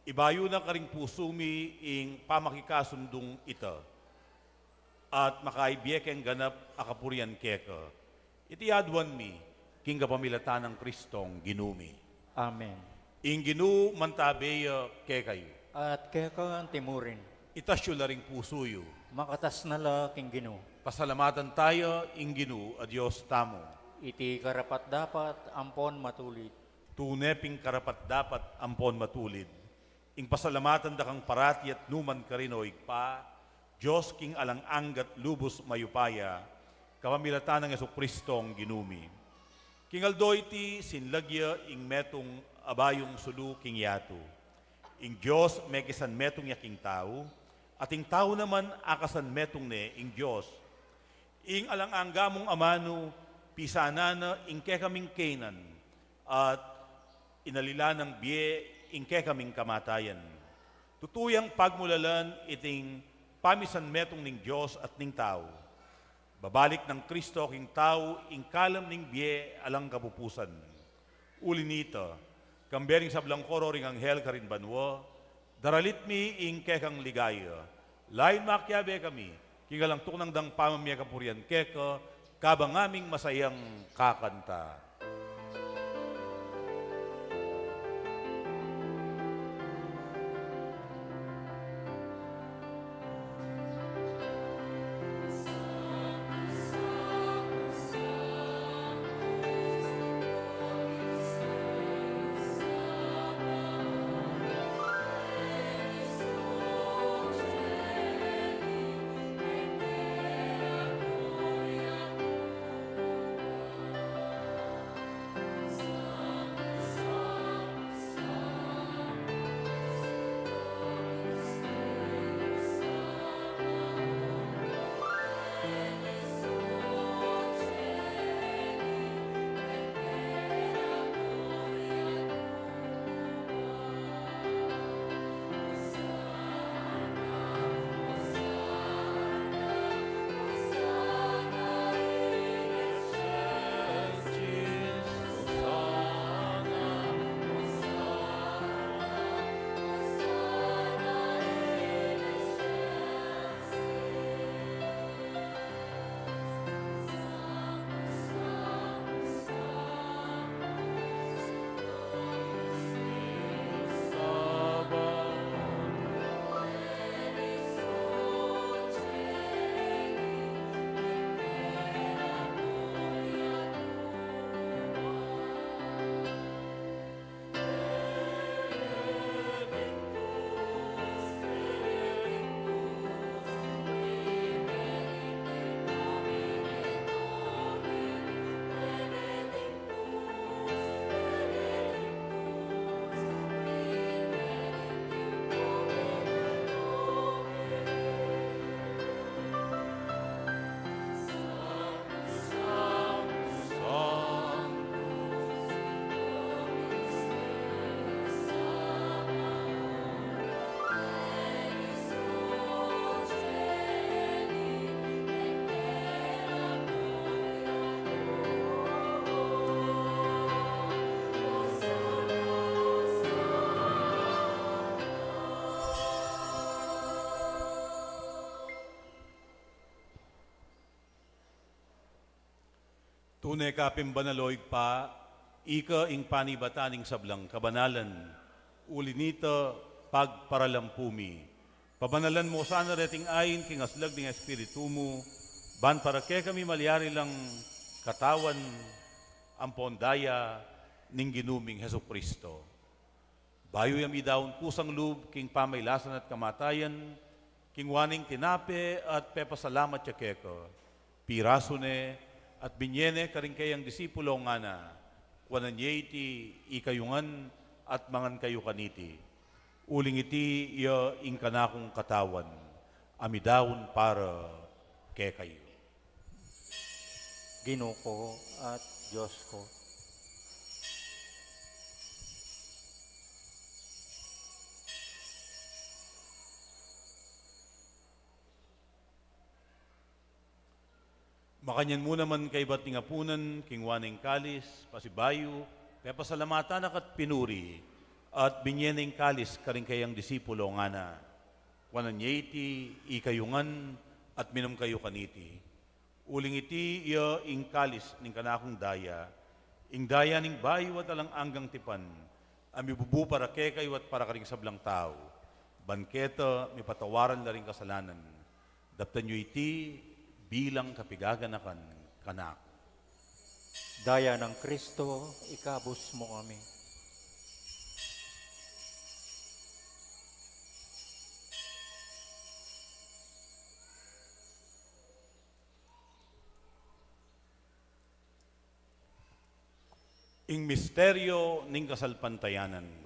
ibayu na karing pusu mi ing pamakikasundung ita, at makaibie keng ganap a kapurian keka. Iti aduan mi king kapamilatan nang Kristong Ginu mi. Amen. Ing Ginu mantabe ya kekayu. At keka antimurin. Itas yu la ring pusu yu. Makatas na la king Ginu. Pasalamatan taya ing Ginu a Dios tamu. Iti karapat-dapat ampon matulid. Tune ping karapat-dapat ampon matulid ing pasalamatan da kang parati at numan karin, o Ibpa, Dios king alang angga at lubus mayupaya, kapamilatan nang Jesucristong Ginu mi. King aldo iti sinlag ya ing metung a bayung sulu king yatu. Ing Dios mekisanmetung ya king tau, at ing tau naman akasanmetung ne ing Dios. Ing alang angga mung amanu, pisanan na ing kekaming kaynan, at inalila nang bie ing kekaming kamatayan. Tutu yang pagmulalan iting pamisanmetung ning Dios at ning tau. Babalik nang Kristo king tau ing kalam ning bie alang kapupusan. Uli nita, kambe ring sablang koro ring anghel karin banua, daralit mi ing kekang ligaya. Lain makiabe kami king alang tuknang dang pamamie kapurian keka, kabang aming masayang kakanta. Tune ka pin banal, o Ibpa, ika ing panibatan ning sablang kabanalan. Uli nita, pagparalampu mi, pabanalan mu sana reting ain king aslag ning Espiritu mu, ban para kekami malyari lang katawan ampon daya ning Ginu ming Jesucristo. Bayu ya midaun kusang lub king pamailasan at kamatayan, kingwa ne ing tinape at pepasalamat ya keka, pirasu ne at binye ne karing kayang disipulo, ngana: Kuanan ye iti ikayu ngan at mangan kayu kaniti, uling iti ya ing kanakung katawan, a midaun para kekayu. Ginu ku at Dios ku. Makanyan mu naman kaybat ning apunan, kingwa ne ing kalis, pasibayu, pepasalamatan na ka at pinuri, at binye ne ing kalis karing kayang disipulo, ngana: Kuanan ye iti ikayu ngan at minum kayu kaniti, uling iti ya ing kalis ning kanakung daya, ing daya ning bayu at alang anggang tipan, a mibubu para kekayu at para karing sablang tau, ban keta mipatawaran la ring kasalanan. Daptan yu iti bilang kapigaganakan kanaku. Daya nang Kristo, ikabus mu kami. Ing misteryo ning kasalpantayanan.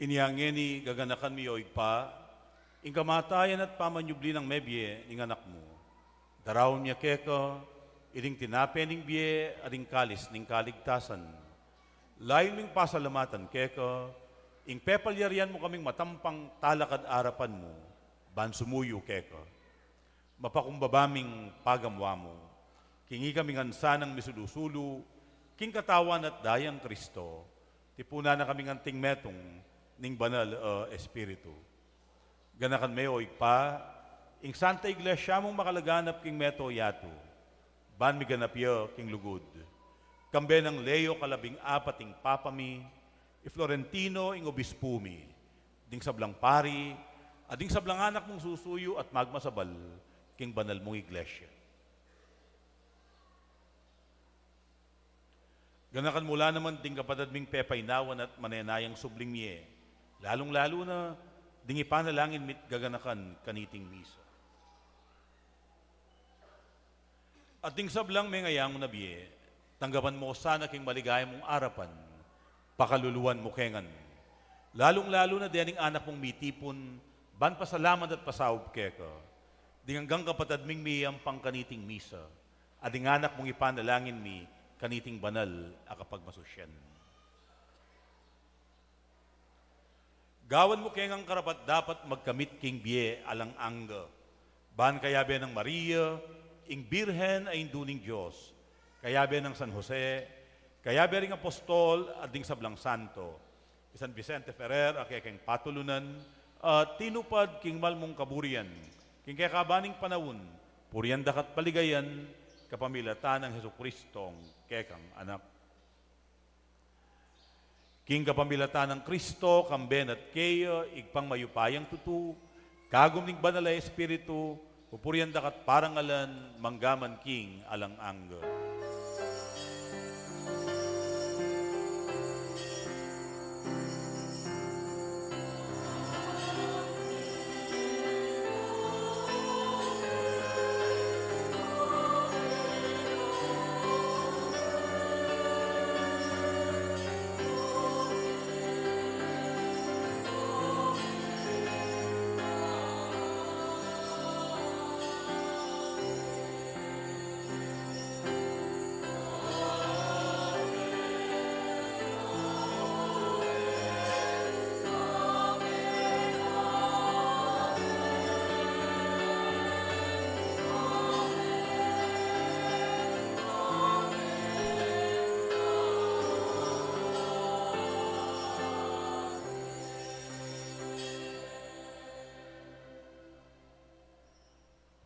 Inya ngeni gaganakan mi, o Ibpa, ing kamatayan at pamanyubli nang mebie ning Anak mu. Daraun mi keka iting tinape ning bie at ing kalis ning kaligtasan. Layun ming pasalamatan keka ing pepalyarian mu kaming matampang talakad arapan mu ban sumuyu keka. Mapakumbaba ming pagamuan mu king ikami ngan sanang misulu-sulu king katawan at dayang Kristo, tipunan na kaming anting metung ning Banal a Espiritu. Ganakan me, o Ibpa, ing Santa Iglesia mung makalaganap king mabilug a yatu, ban miganap ya king lugud. Kambe nang Leo kalabing apat ing Papa mi, i Florentino ing Obispu mi, ding sablang pari, at ding sablang anak mung susuyu at magmasabal king banal mung Iglesia. Ganakan mu la naman ding kapatad ming pepainawan at manenayang subling mie, lalung-lalu na ding ipanalangin mi't gaganakan kaniting misa. At ding sablang mengayangu na bie, tanggapan mu sana king maligaya mung arapan, pakaluluan mu ke ngan. Lalung-lalu na dening anak mung mitipun ban pasalamat at pasaup keka, ding anggang kapatad ming miyayampang kaniting misa, at ding anak mung ipanalangin mi kaniting banal a kapagmasusyan. Gawan mu keng karapat-dapat magkamit king bie alang angga. Ban kayabe nang Maria, ing Birhen a Indu ning Dios, kayabe nang San Jose, kayabe ring apostol at ding sablang santo, i San Vicente Ferrer a kekeng patulunan, a tinupad king mal mung kaburian, king kekaban ning panaun, purian da ka at paligayan, kapamilatan nang Jesucristong kekang Anak. King kapamilatan nang Kristo, kambe na at keya, Ibpang mayupayang tutu, kagum ning Banal a Espiritu, pupurian da ka at parangalan, mangga man king alang angga.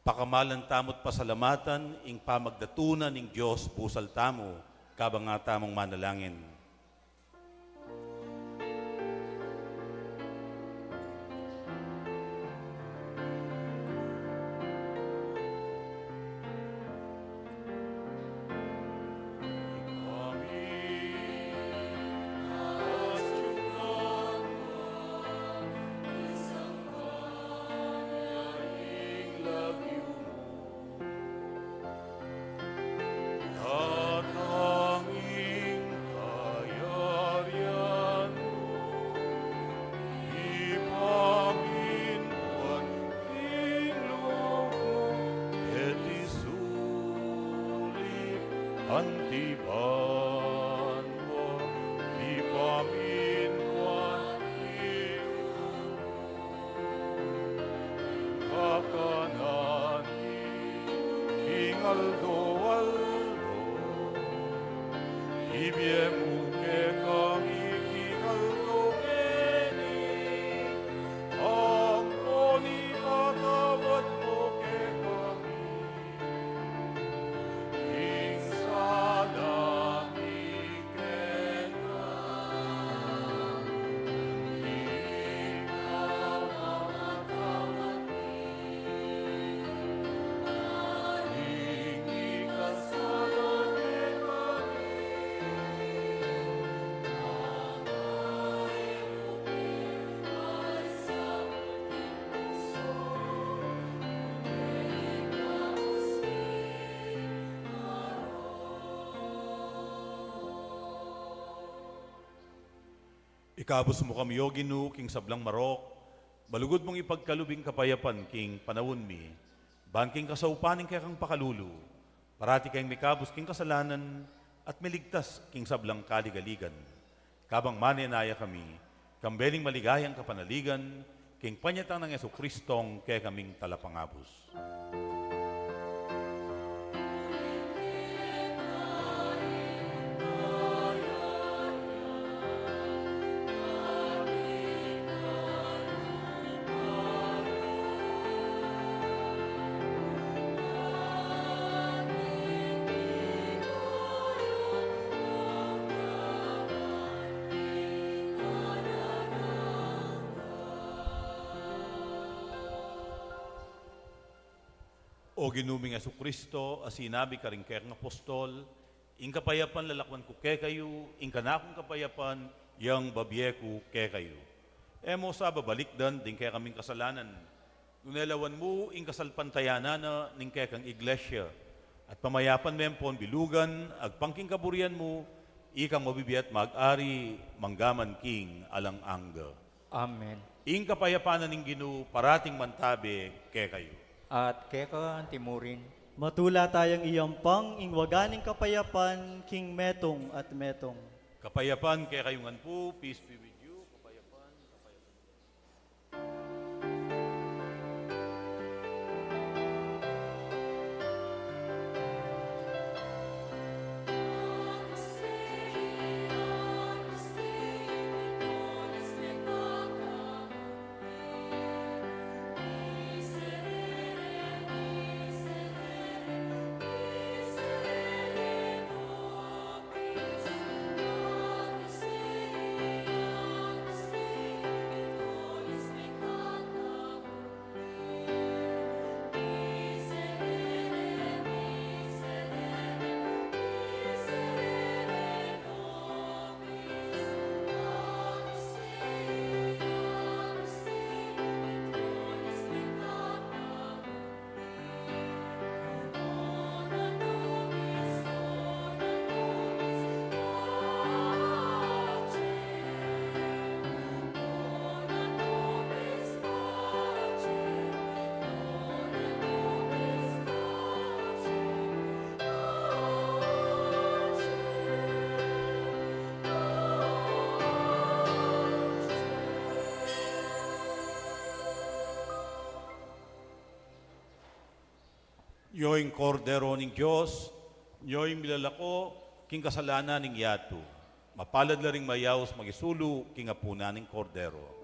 Pakamalan tamu't pasalamatan ing pamagdatu na ning Dios busal tamu, kabang atamung manalangin. Datang ing kayarian mu, ipamintuan ing lub mu, keti sulip anti banua, ipamintuan ing kakanan mi king aldo-aldo, ibie mu kekami king aldo ngeni, ampon ipatawad mu kekami ing sala mi keka, ikabus mu kami, O Ginu, king sablang marok, malugud mung ipagkalub ing kapayapan king panaun mi, ban king kasaupan ning kekang pakalulu, parati kaming mikabus king kasalanan at miligtas king sablang kaligaligan. Kabang manenaya kami, kambe ning maligayang kapanaligan, king panyatang nang Jesucristong kekaming Talapangabus. O Ginu ming Jesucristo, a sinabi karing kekang apostol, ing kapayapan lalakwan ku kekayu, ing kanakung kapayapan yang babie ku kekayu. E mu sa babalikdan ding kekaming kasalanan, nune lawan mu ing kasalpantayanan na ning kekang Iglesia, at pamayapan me ampon bilugan agpang king kaburian mu, ikang mabibie at mag-ari mangga man king alang angga. Amen. Ing kapayapan na ning Ginu parating mantabe kekayu. At keka antimurin. Matula tayang iyampang ing waga ning kapayapan king metung at metung. Kapayapan kekayu ngan pu, peace be with you, kapayapan, kapayapan. Io ing Kordero ning Dios, io ing milalako king kasalanan ning yatu. Mapalad la ring mayaus makisulu king apunan ning Kordero.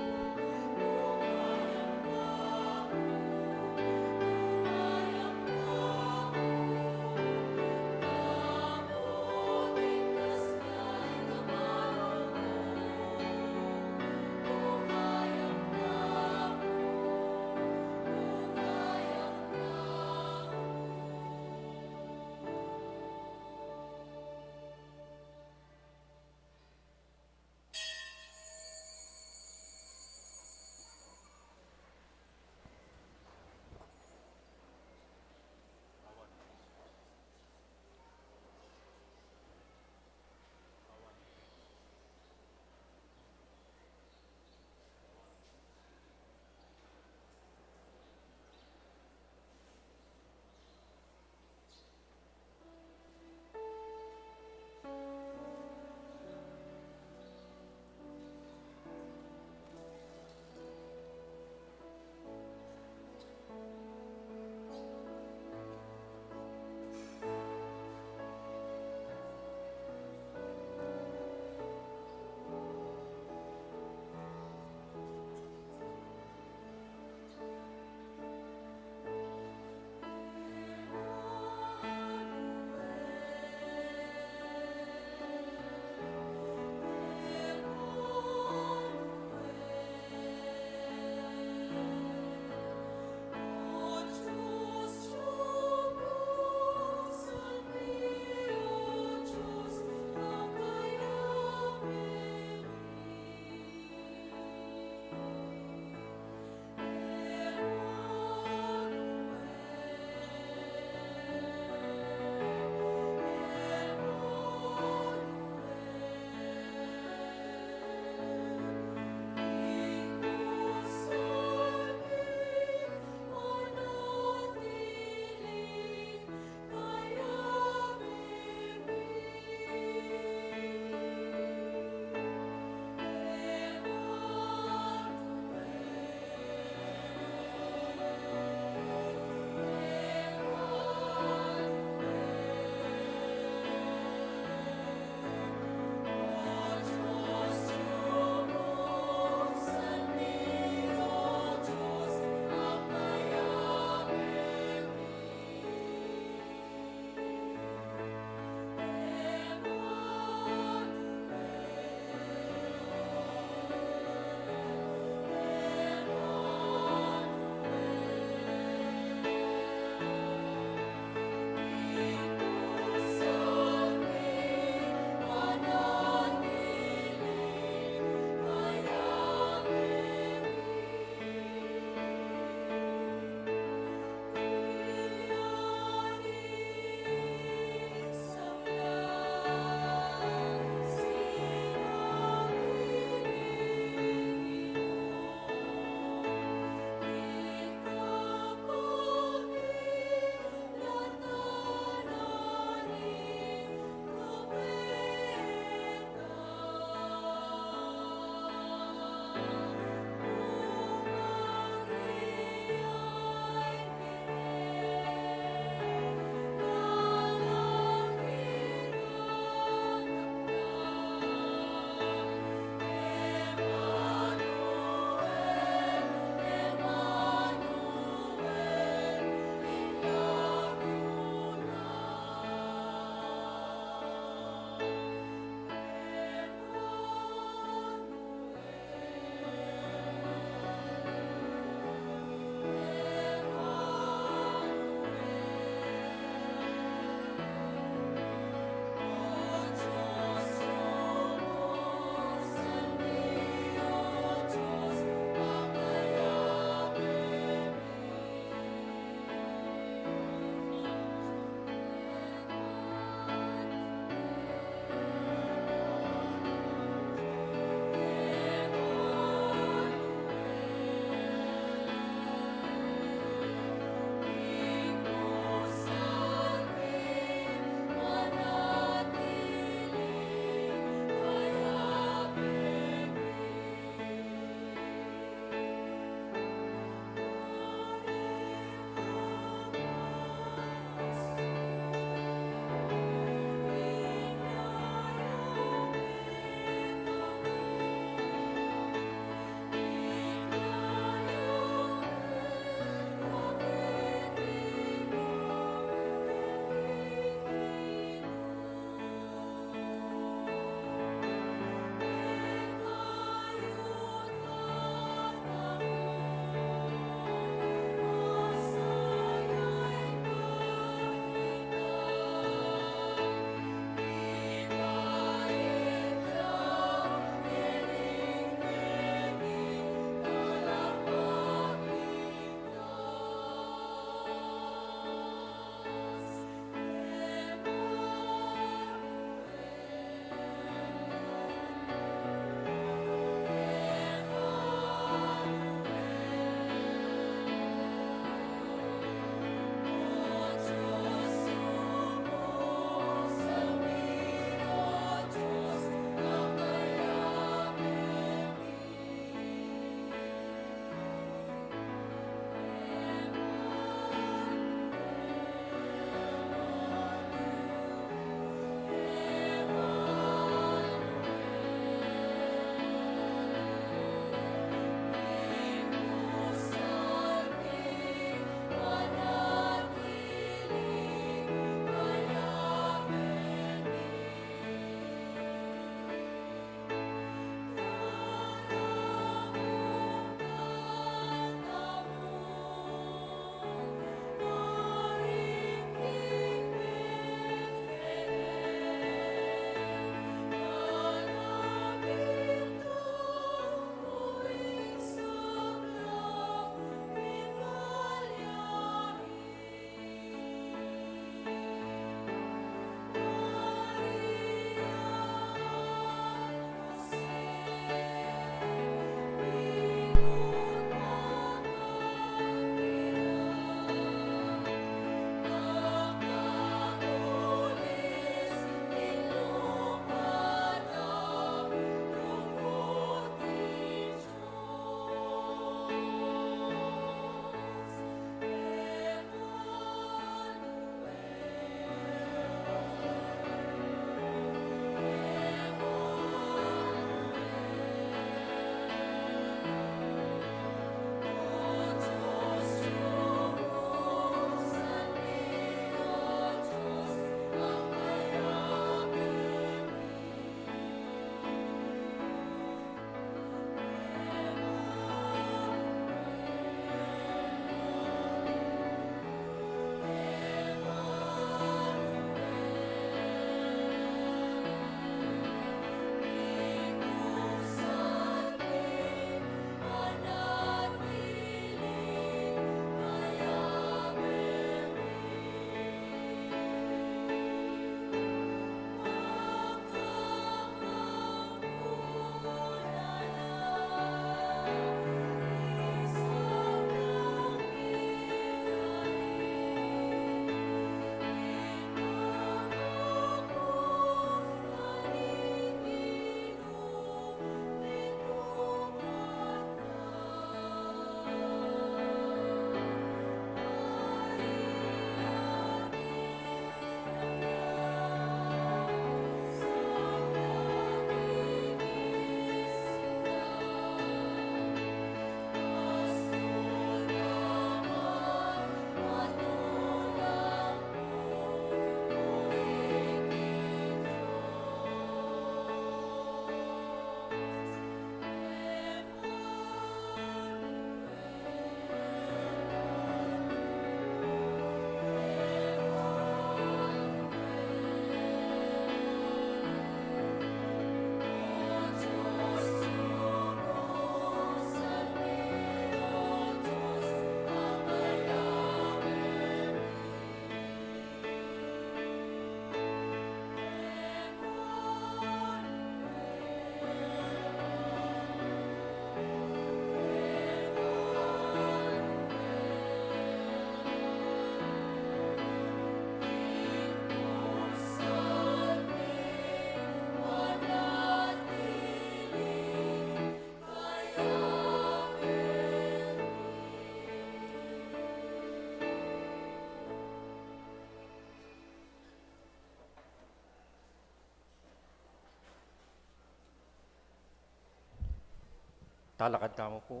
Talakad tamu pu.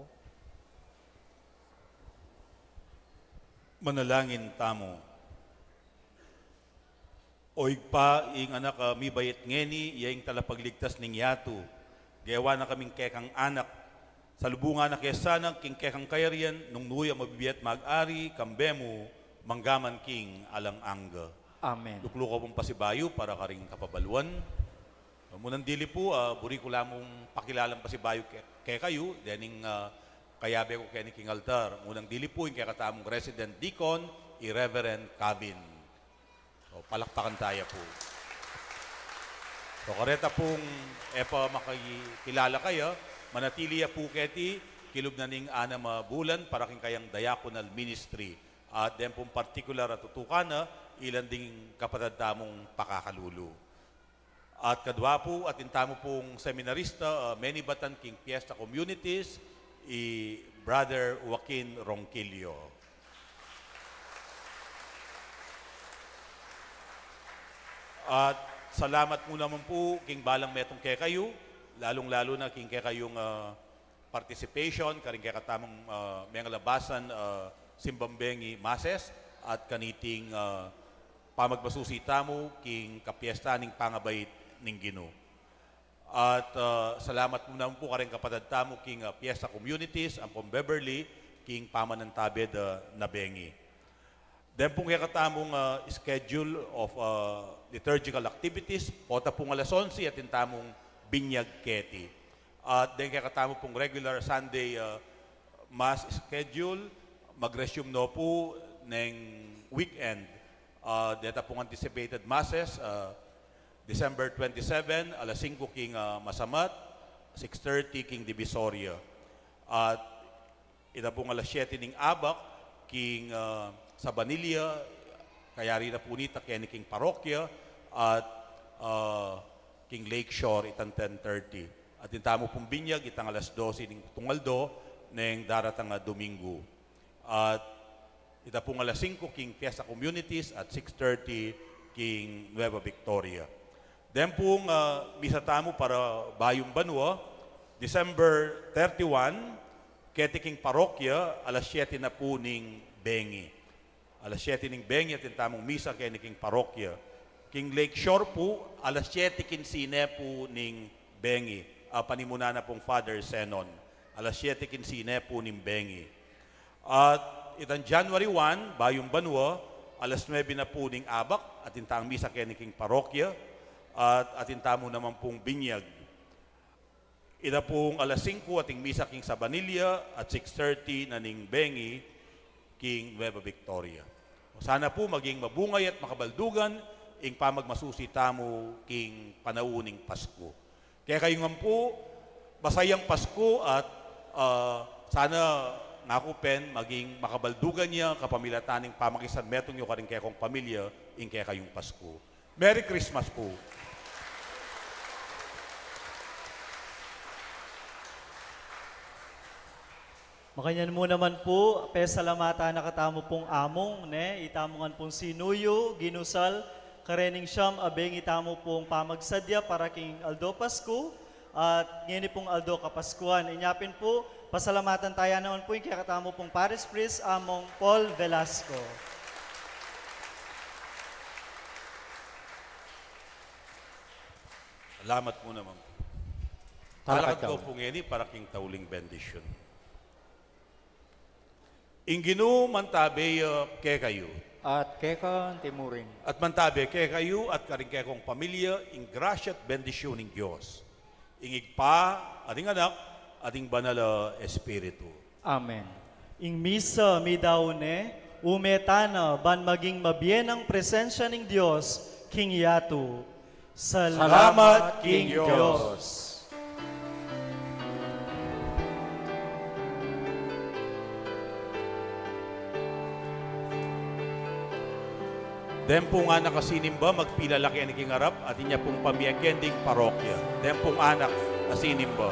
Manalangin tamu. O Ibpa, ing Anak a mibait ngeni, iya ing talapagligtas ning yatu. Gewa na kaming kekang anak. Salubungan na ke sana king kekang kayarian, nung nu ya mabibie at mag-ari, kambe mu, mangga man king alang angga. Amen. Luklukan pu pasibayu para karing kapabaluan. Munang dili pu, ah, buri ku la mung pakilalan pasibayu ke-, kekayu, dening, ah, kayabe ku keni king altar. Munang dili pu, ing kekatamung resident deacon, i Reverend Cavin. O, palakpakan taya pu. So, kareta pung e pa makakilala kaya, manatili ya pu keti, kilub na ning anam a bulan, para king kayang diaconal ministry. At den pung partikular a tutukan na, ilan ding kapatad tamung pakakalulu. At kadwa pu, atin tamu pung seminarista, ah, menibatan king Fiesta Communities, i Brother Joaquin Ronquillo. At salamat mu naman pu king balang metung kekayu, lalung-lalu na king kekayung, ah, participation karing kekatamung, ah, mengalabasan, ah, simbang bengi masses at kaniting, ah, pamagmasusi tamu king kapiesta ning pangabait ning Ginu. At, ah, salamat mu naman pu karing kapatad tamu king, ah, Fiesta Communities ampong Beverly king pamanantabe da na bengi. Den pung kekatamung, ah, schedule of, ah, liturgical activities, pota pung alas onse atin tamung binyag keti. At den kekatamu pung regular Sunday, ah, Mass schedule, mag-resume no pu neng weekend. Ah, deta pung anticipated Masses, ah, December twenty-seven, alas singko king, ah, Masamat, six thirty king Divisoria. At ita pung alas siyete ning abak, king, ah, Sabanilla, kayari na pu nita keni king parokya, at, ah, king Lakeshore, itang ten thirty. At itang tamu pung binyag, itang alas dose ning tungaldo, neng daratang a Domingo. At ita pung alas singko king Fiesta Communities at six thirty king Nueva Victoria. Den pung, ah, misa tamu para bayung banua, December thirty-one, keti king parokya, alas siyete na pu ning bengi. Alas siyete ning bengi atin tamung misa keni king parokya. King Lakeshore pu, alas siyete kinse na pu ning bengi. Ah, panimuna na pung Father Zenon. Alas siyete kinse na pu ning bengi. At itang January one, bayung banua, alas nuebe na pu ning abak, atin tang misa keni king parokya, at atin tamu naman pung binyag. Ita pung alas singko ating misa king Sabanilla at six thirty na ning bengi king Nueva Victoria. Sana pu maging mabungay at makabaldugan ing pamagmasusi tamu king panaun ning Pasku. Kekayu ngan pu, masayang Pasku at, ah, sana ngaku pin maging makabaldugan ya kapamilatan ning pamakisanmetung yu karing kekong pamilya ing kekayung Pasku. Merry Christmas pu. Makanyan mu naman pu, pesalamatan na katamu pung amung, ne, itamu ngan pung sinuyu, ginusal, karening siyam a bengi tamu pung pamagsadya para king Aldo Pasku, at ngeni pung Aldo Kapaskuhan. Inya pin pu, pasalamatan taya naman pu ing kekatamu pung Parish Priest, Among Paul Velasco. Salamat mu naman. Talakad ko pu ngeni para king tauling bendisyun. Ing Ginu mantabe ya kekayu. At keka anti mu rin. At mantabe kekayu at karing kekong pamilya ing grasya at bendisyun ning Dios, ing Ibpa, at ing Anak, at ing Banal a Espiritu. Amen. Ing misa midaun ne, ume tana ban maging mabie nang presensya ning Dios king yatu. Salamat king Dios. Den pung anak a sinimba, magpilala keni king arap, at inya pung pamie keng parokya. Den pung anak a sinimba.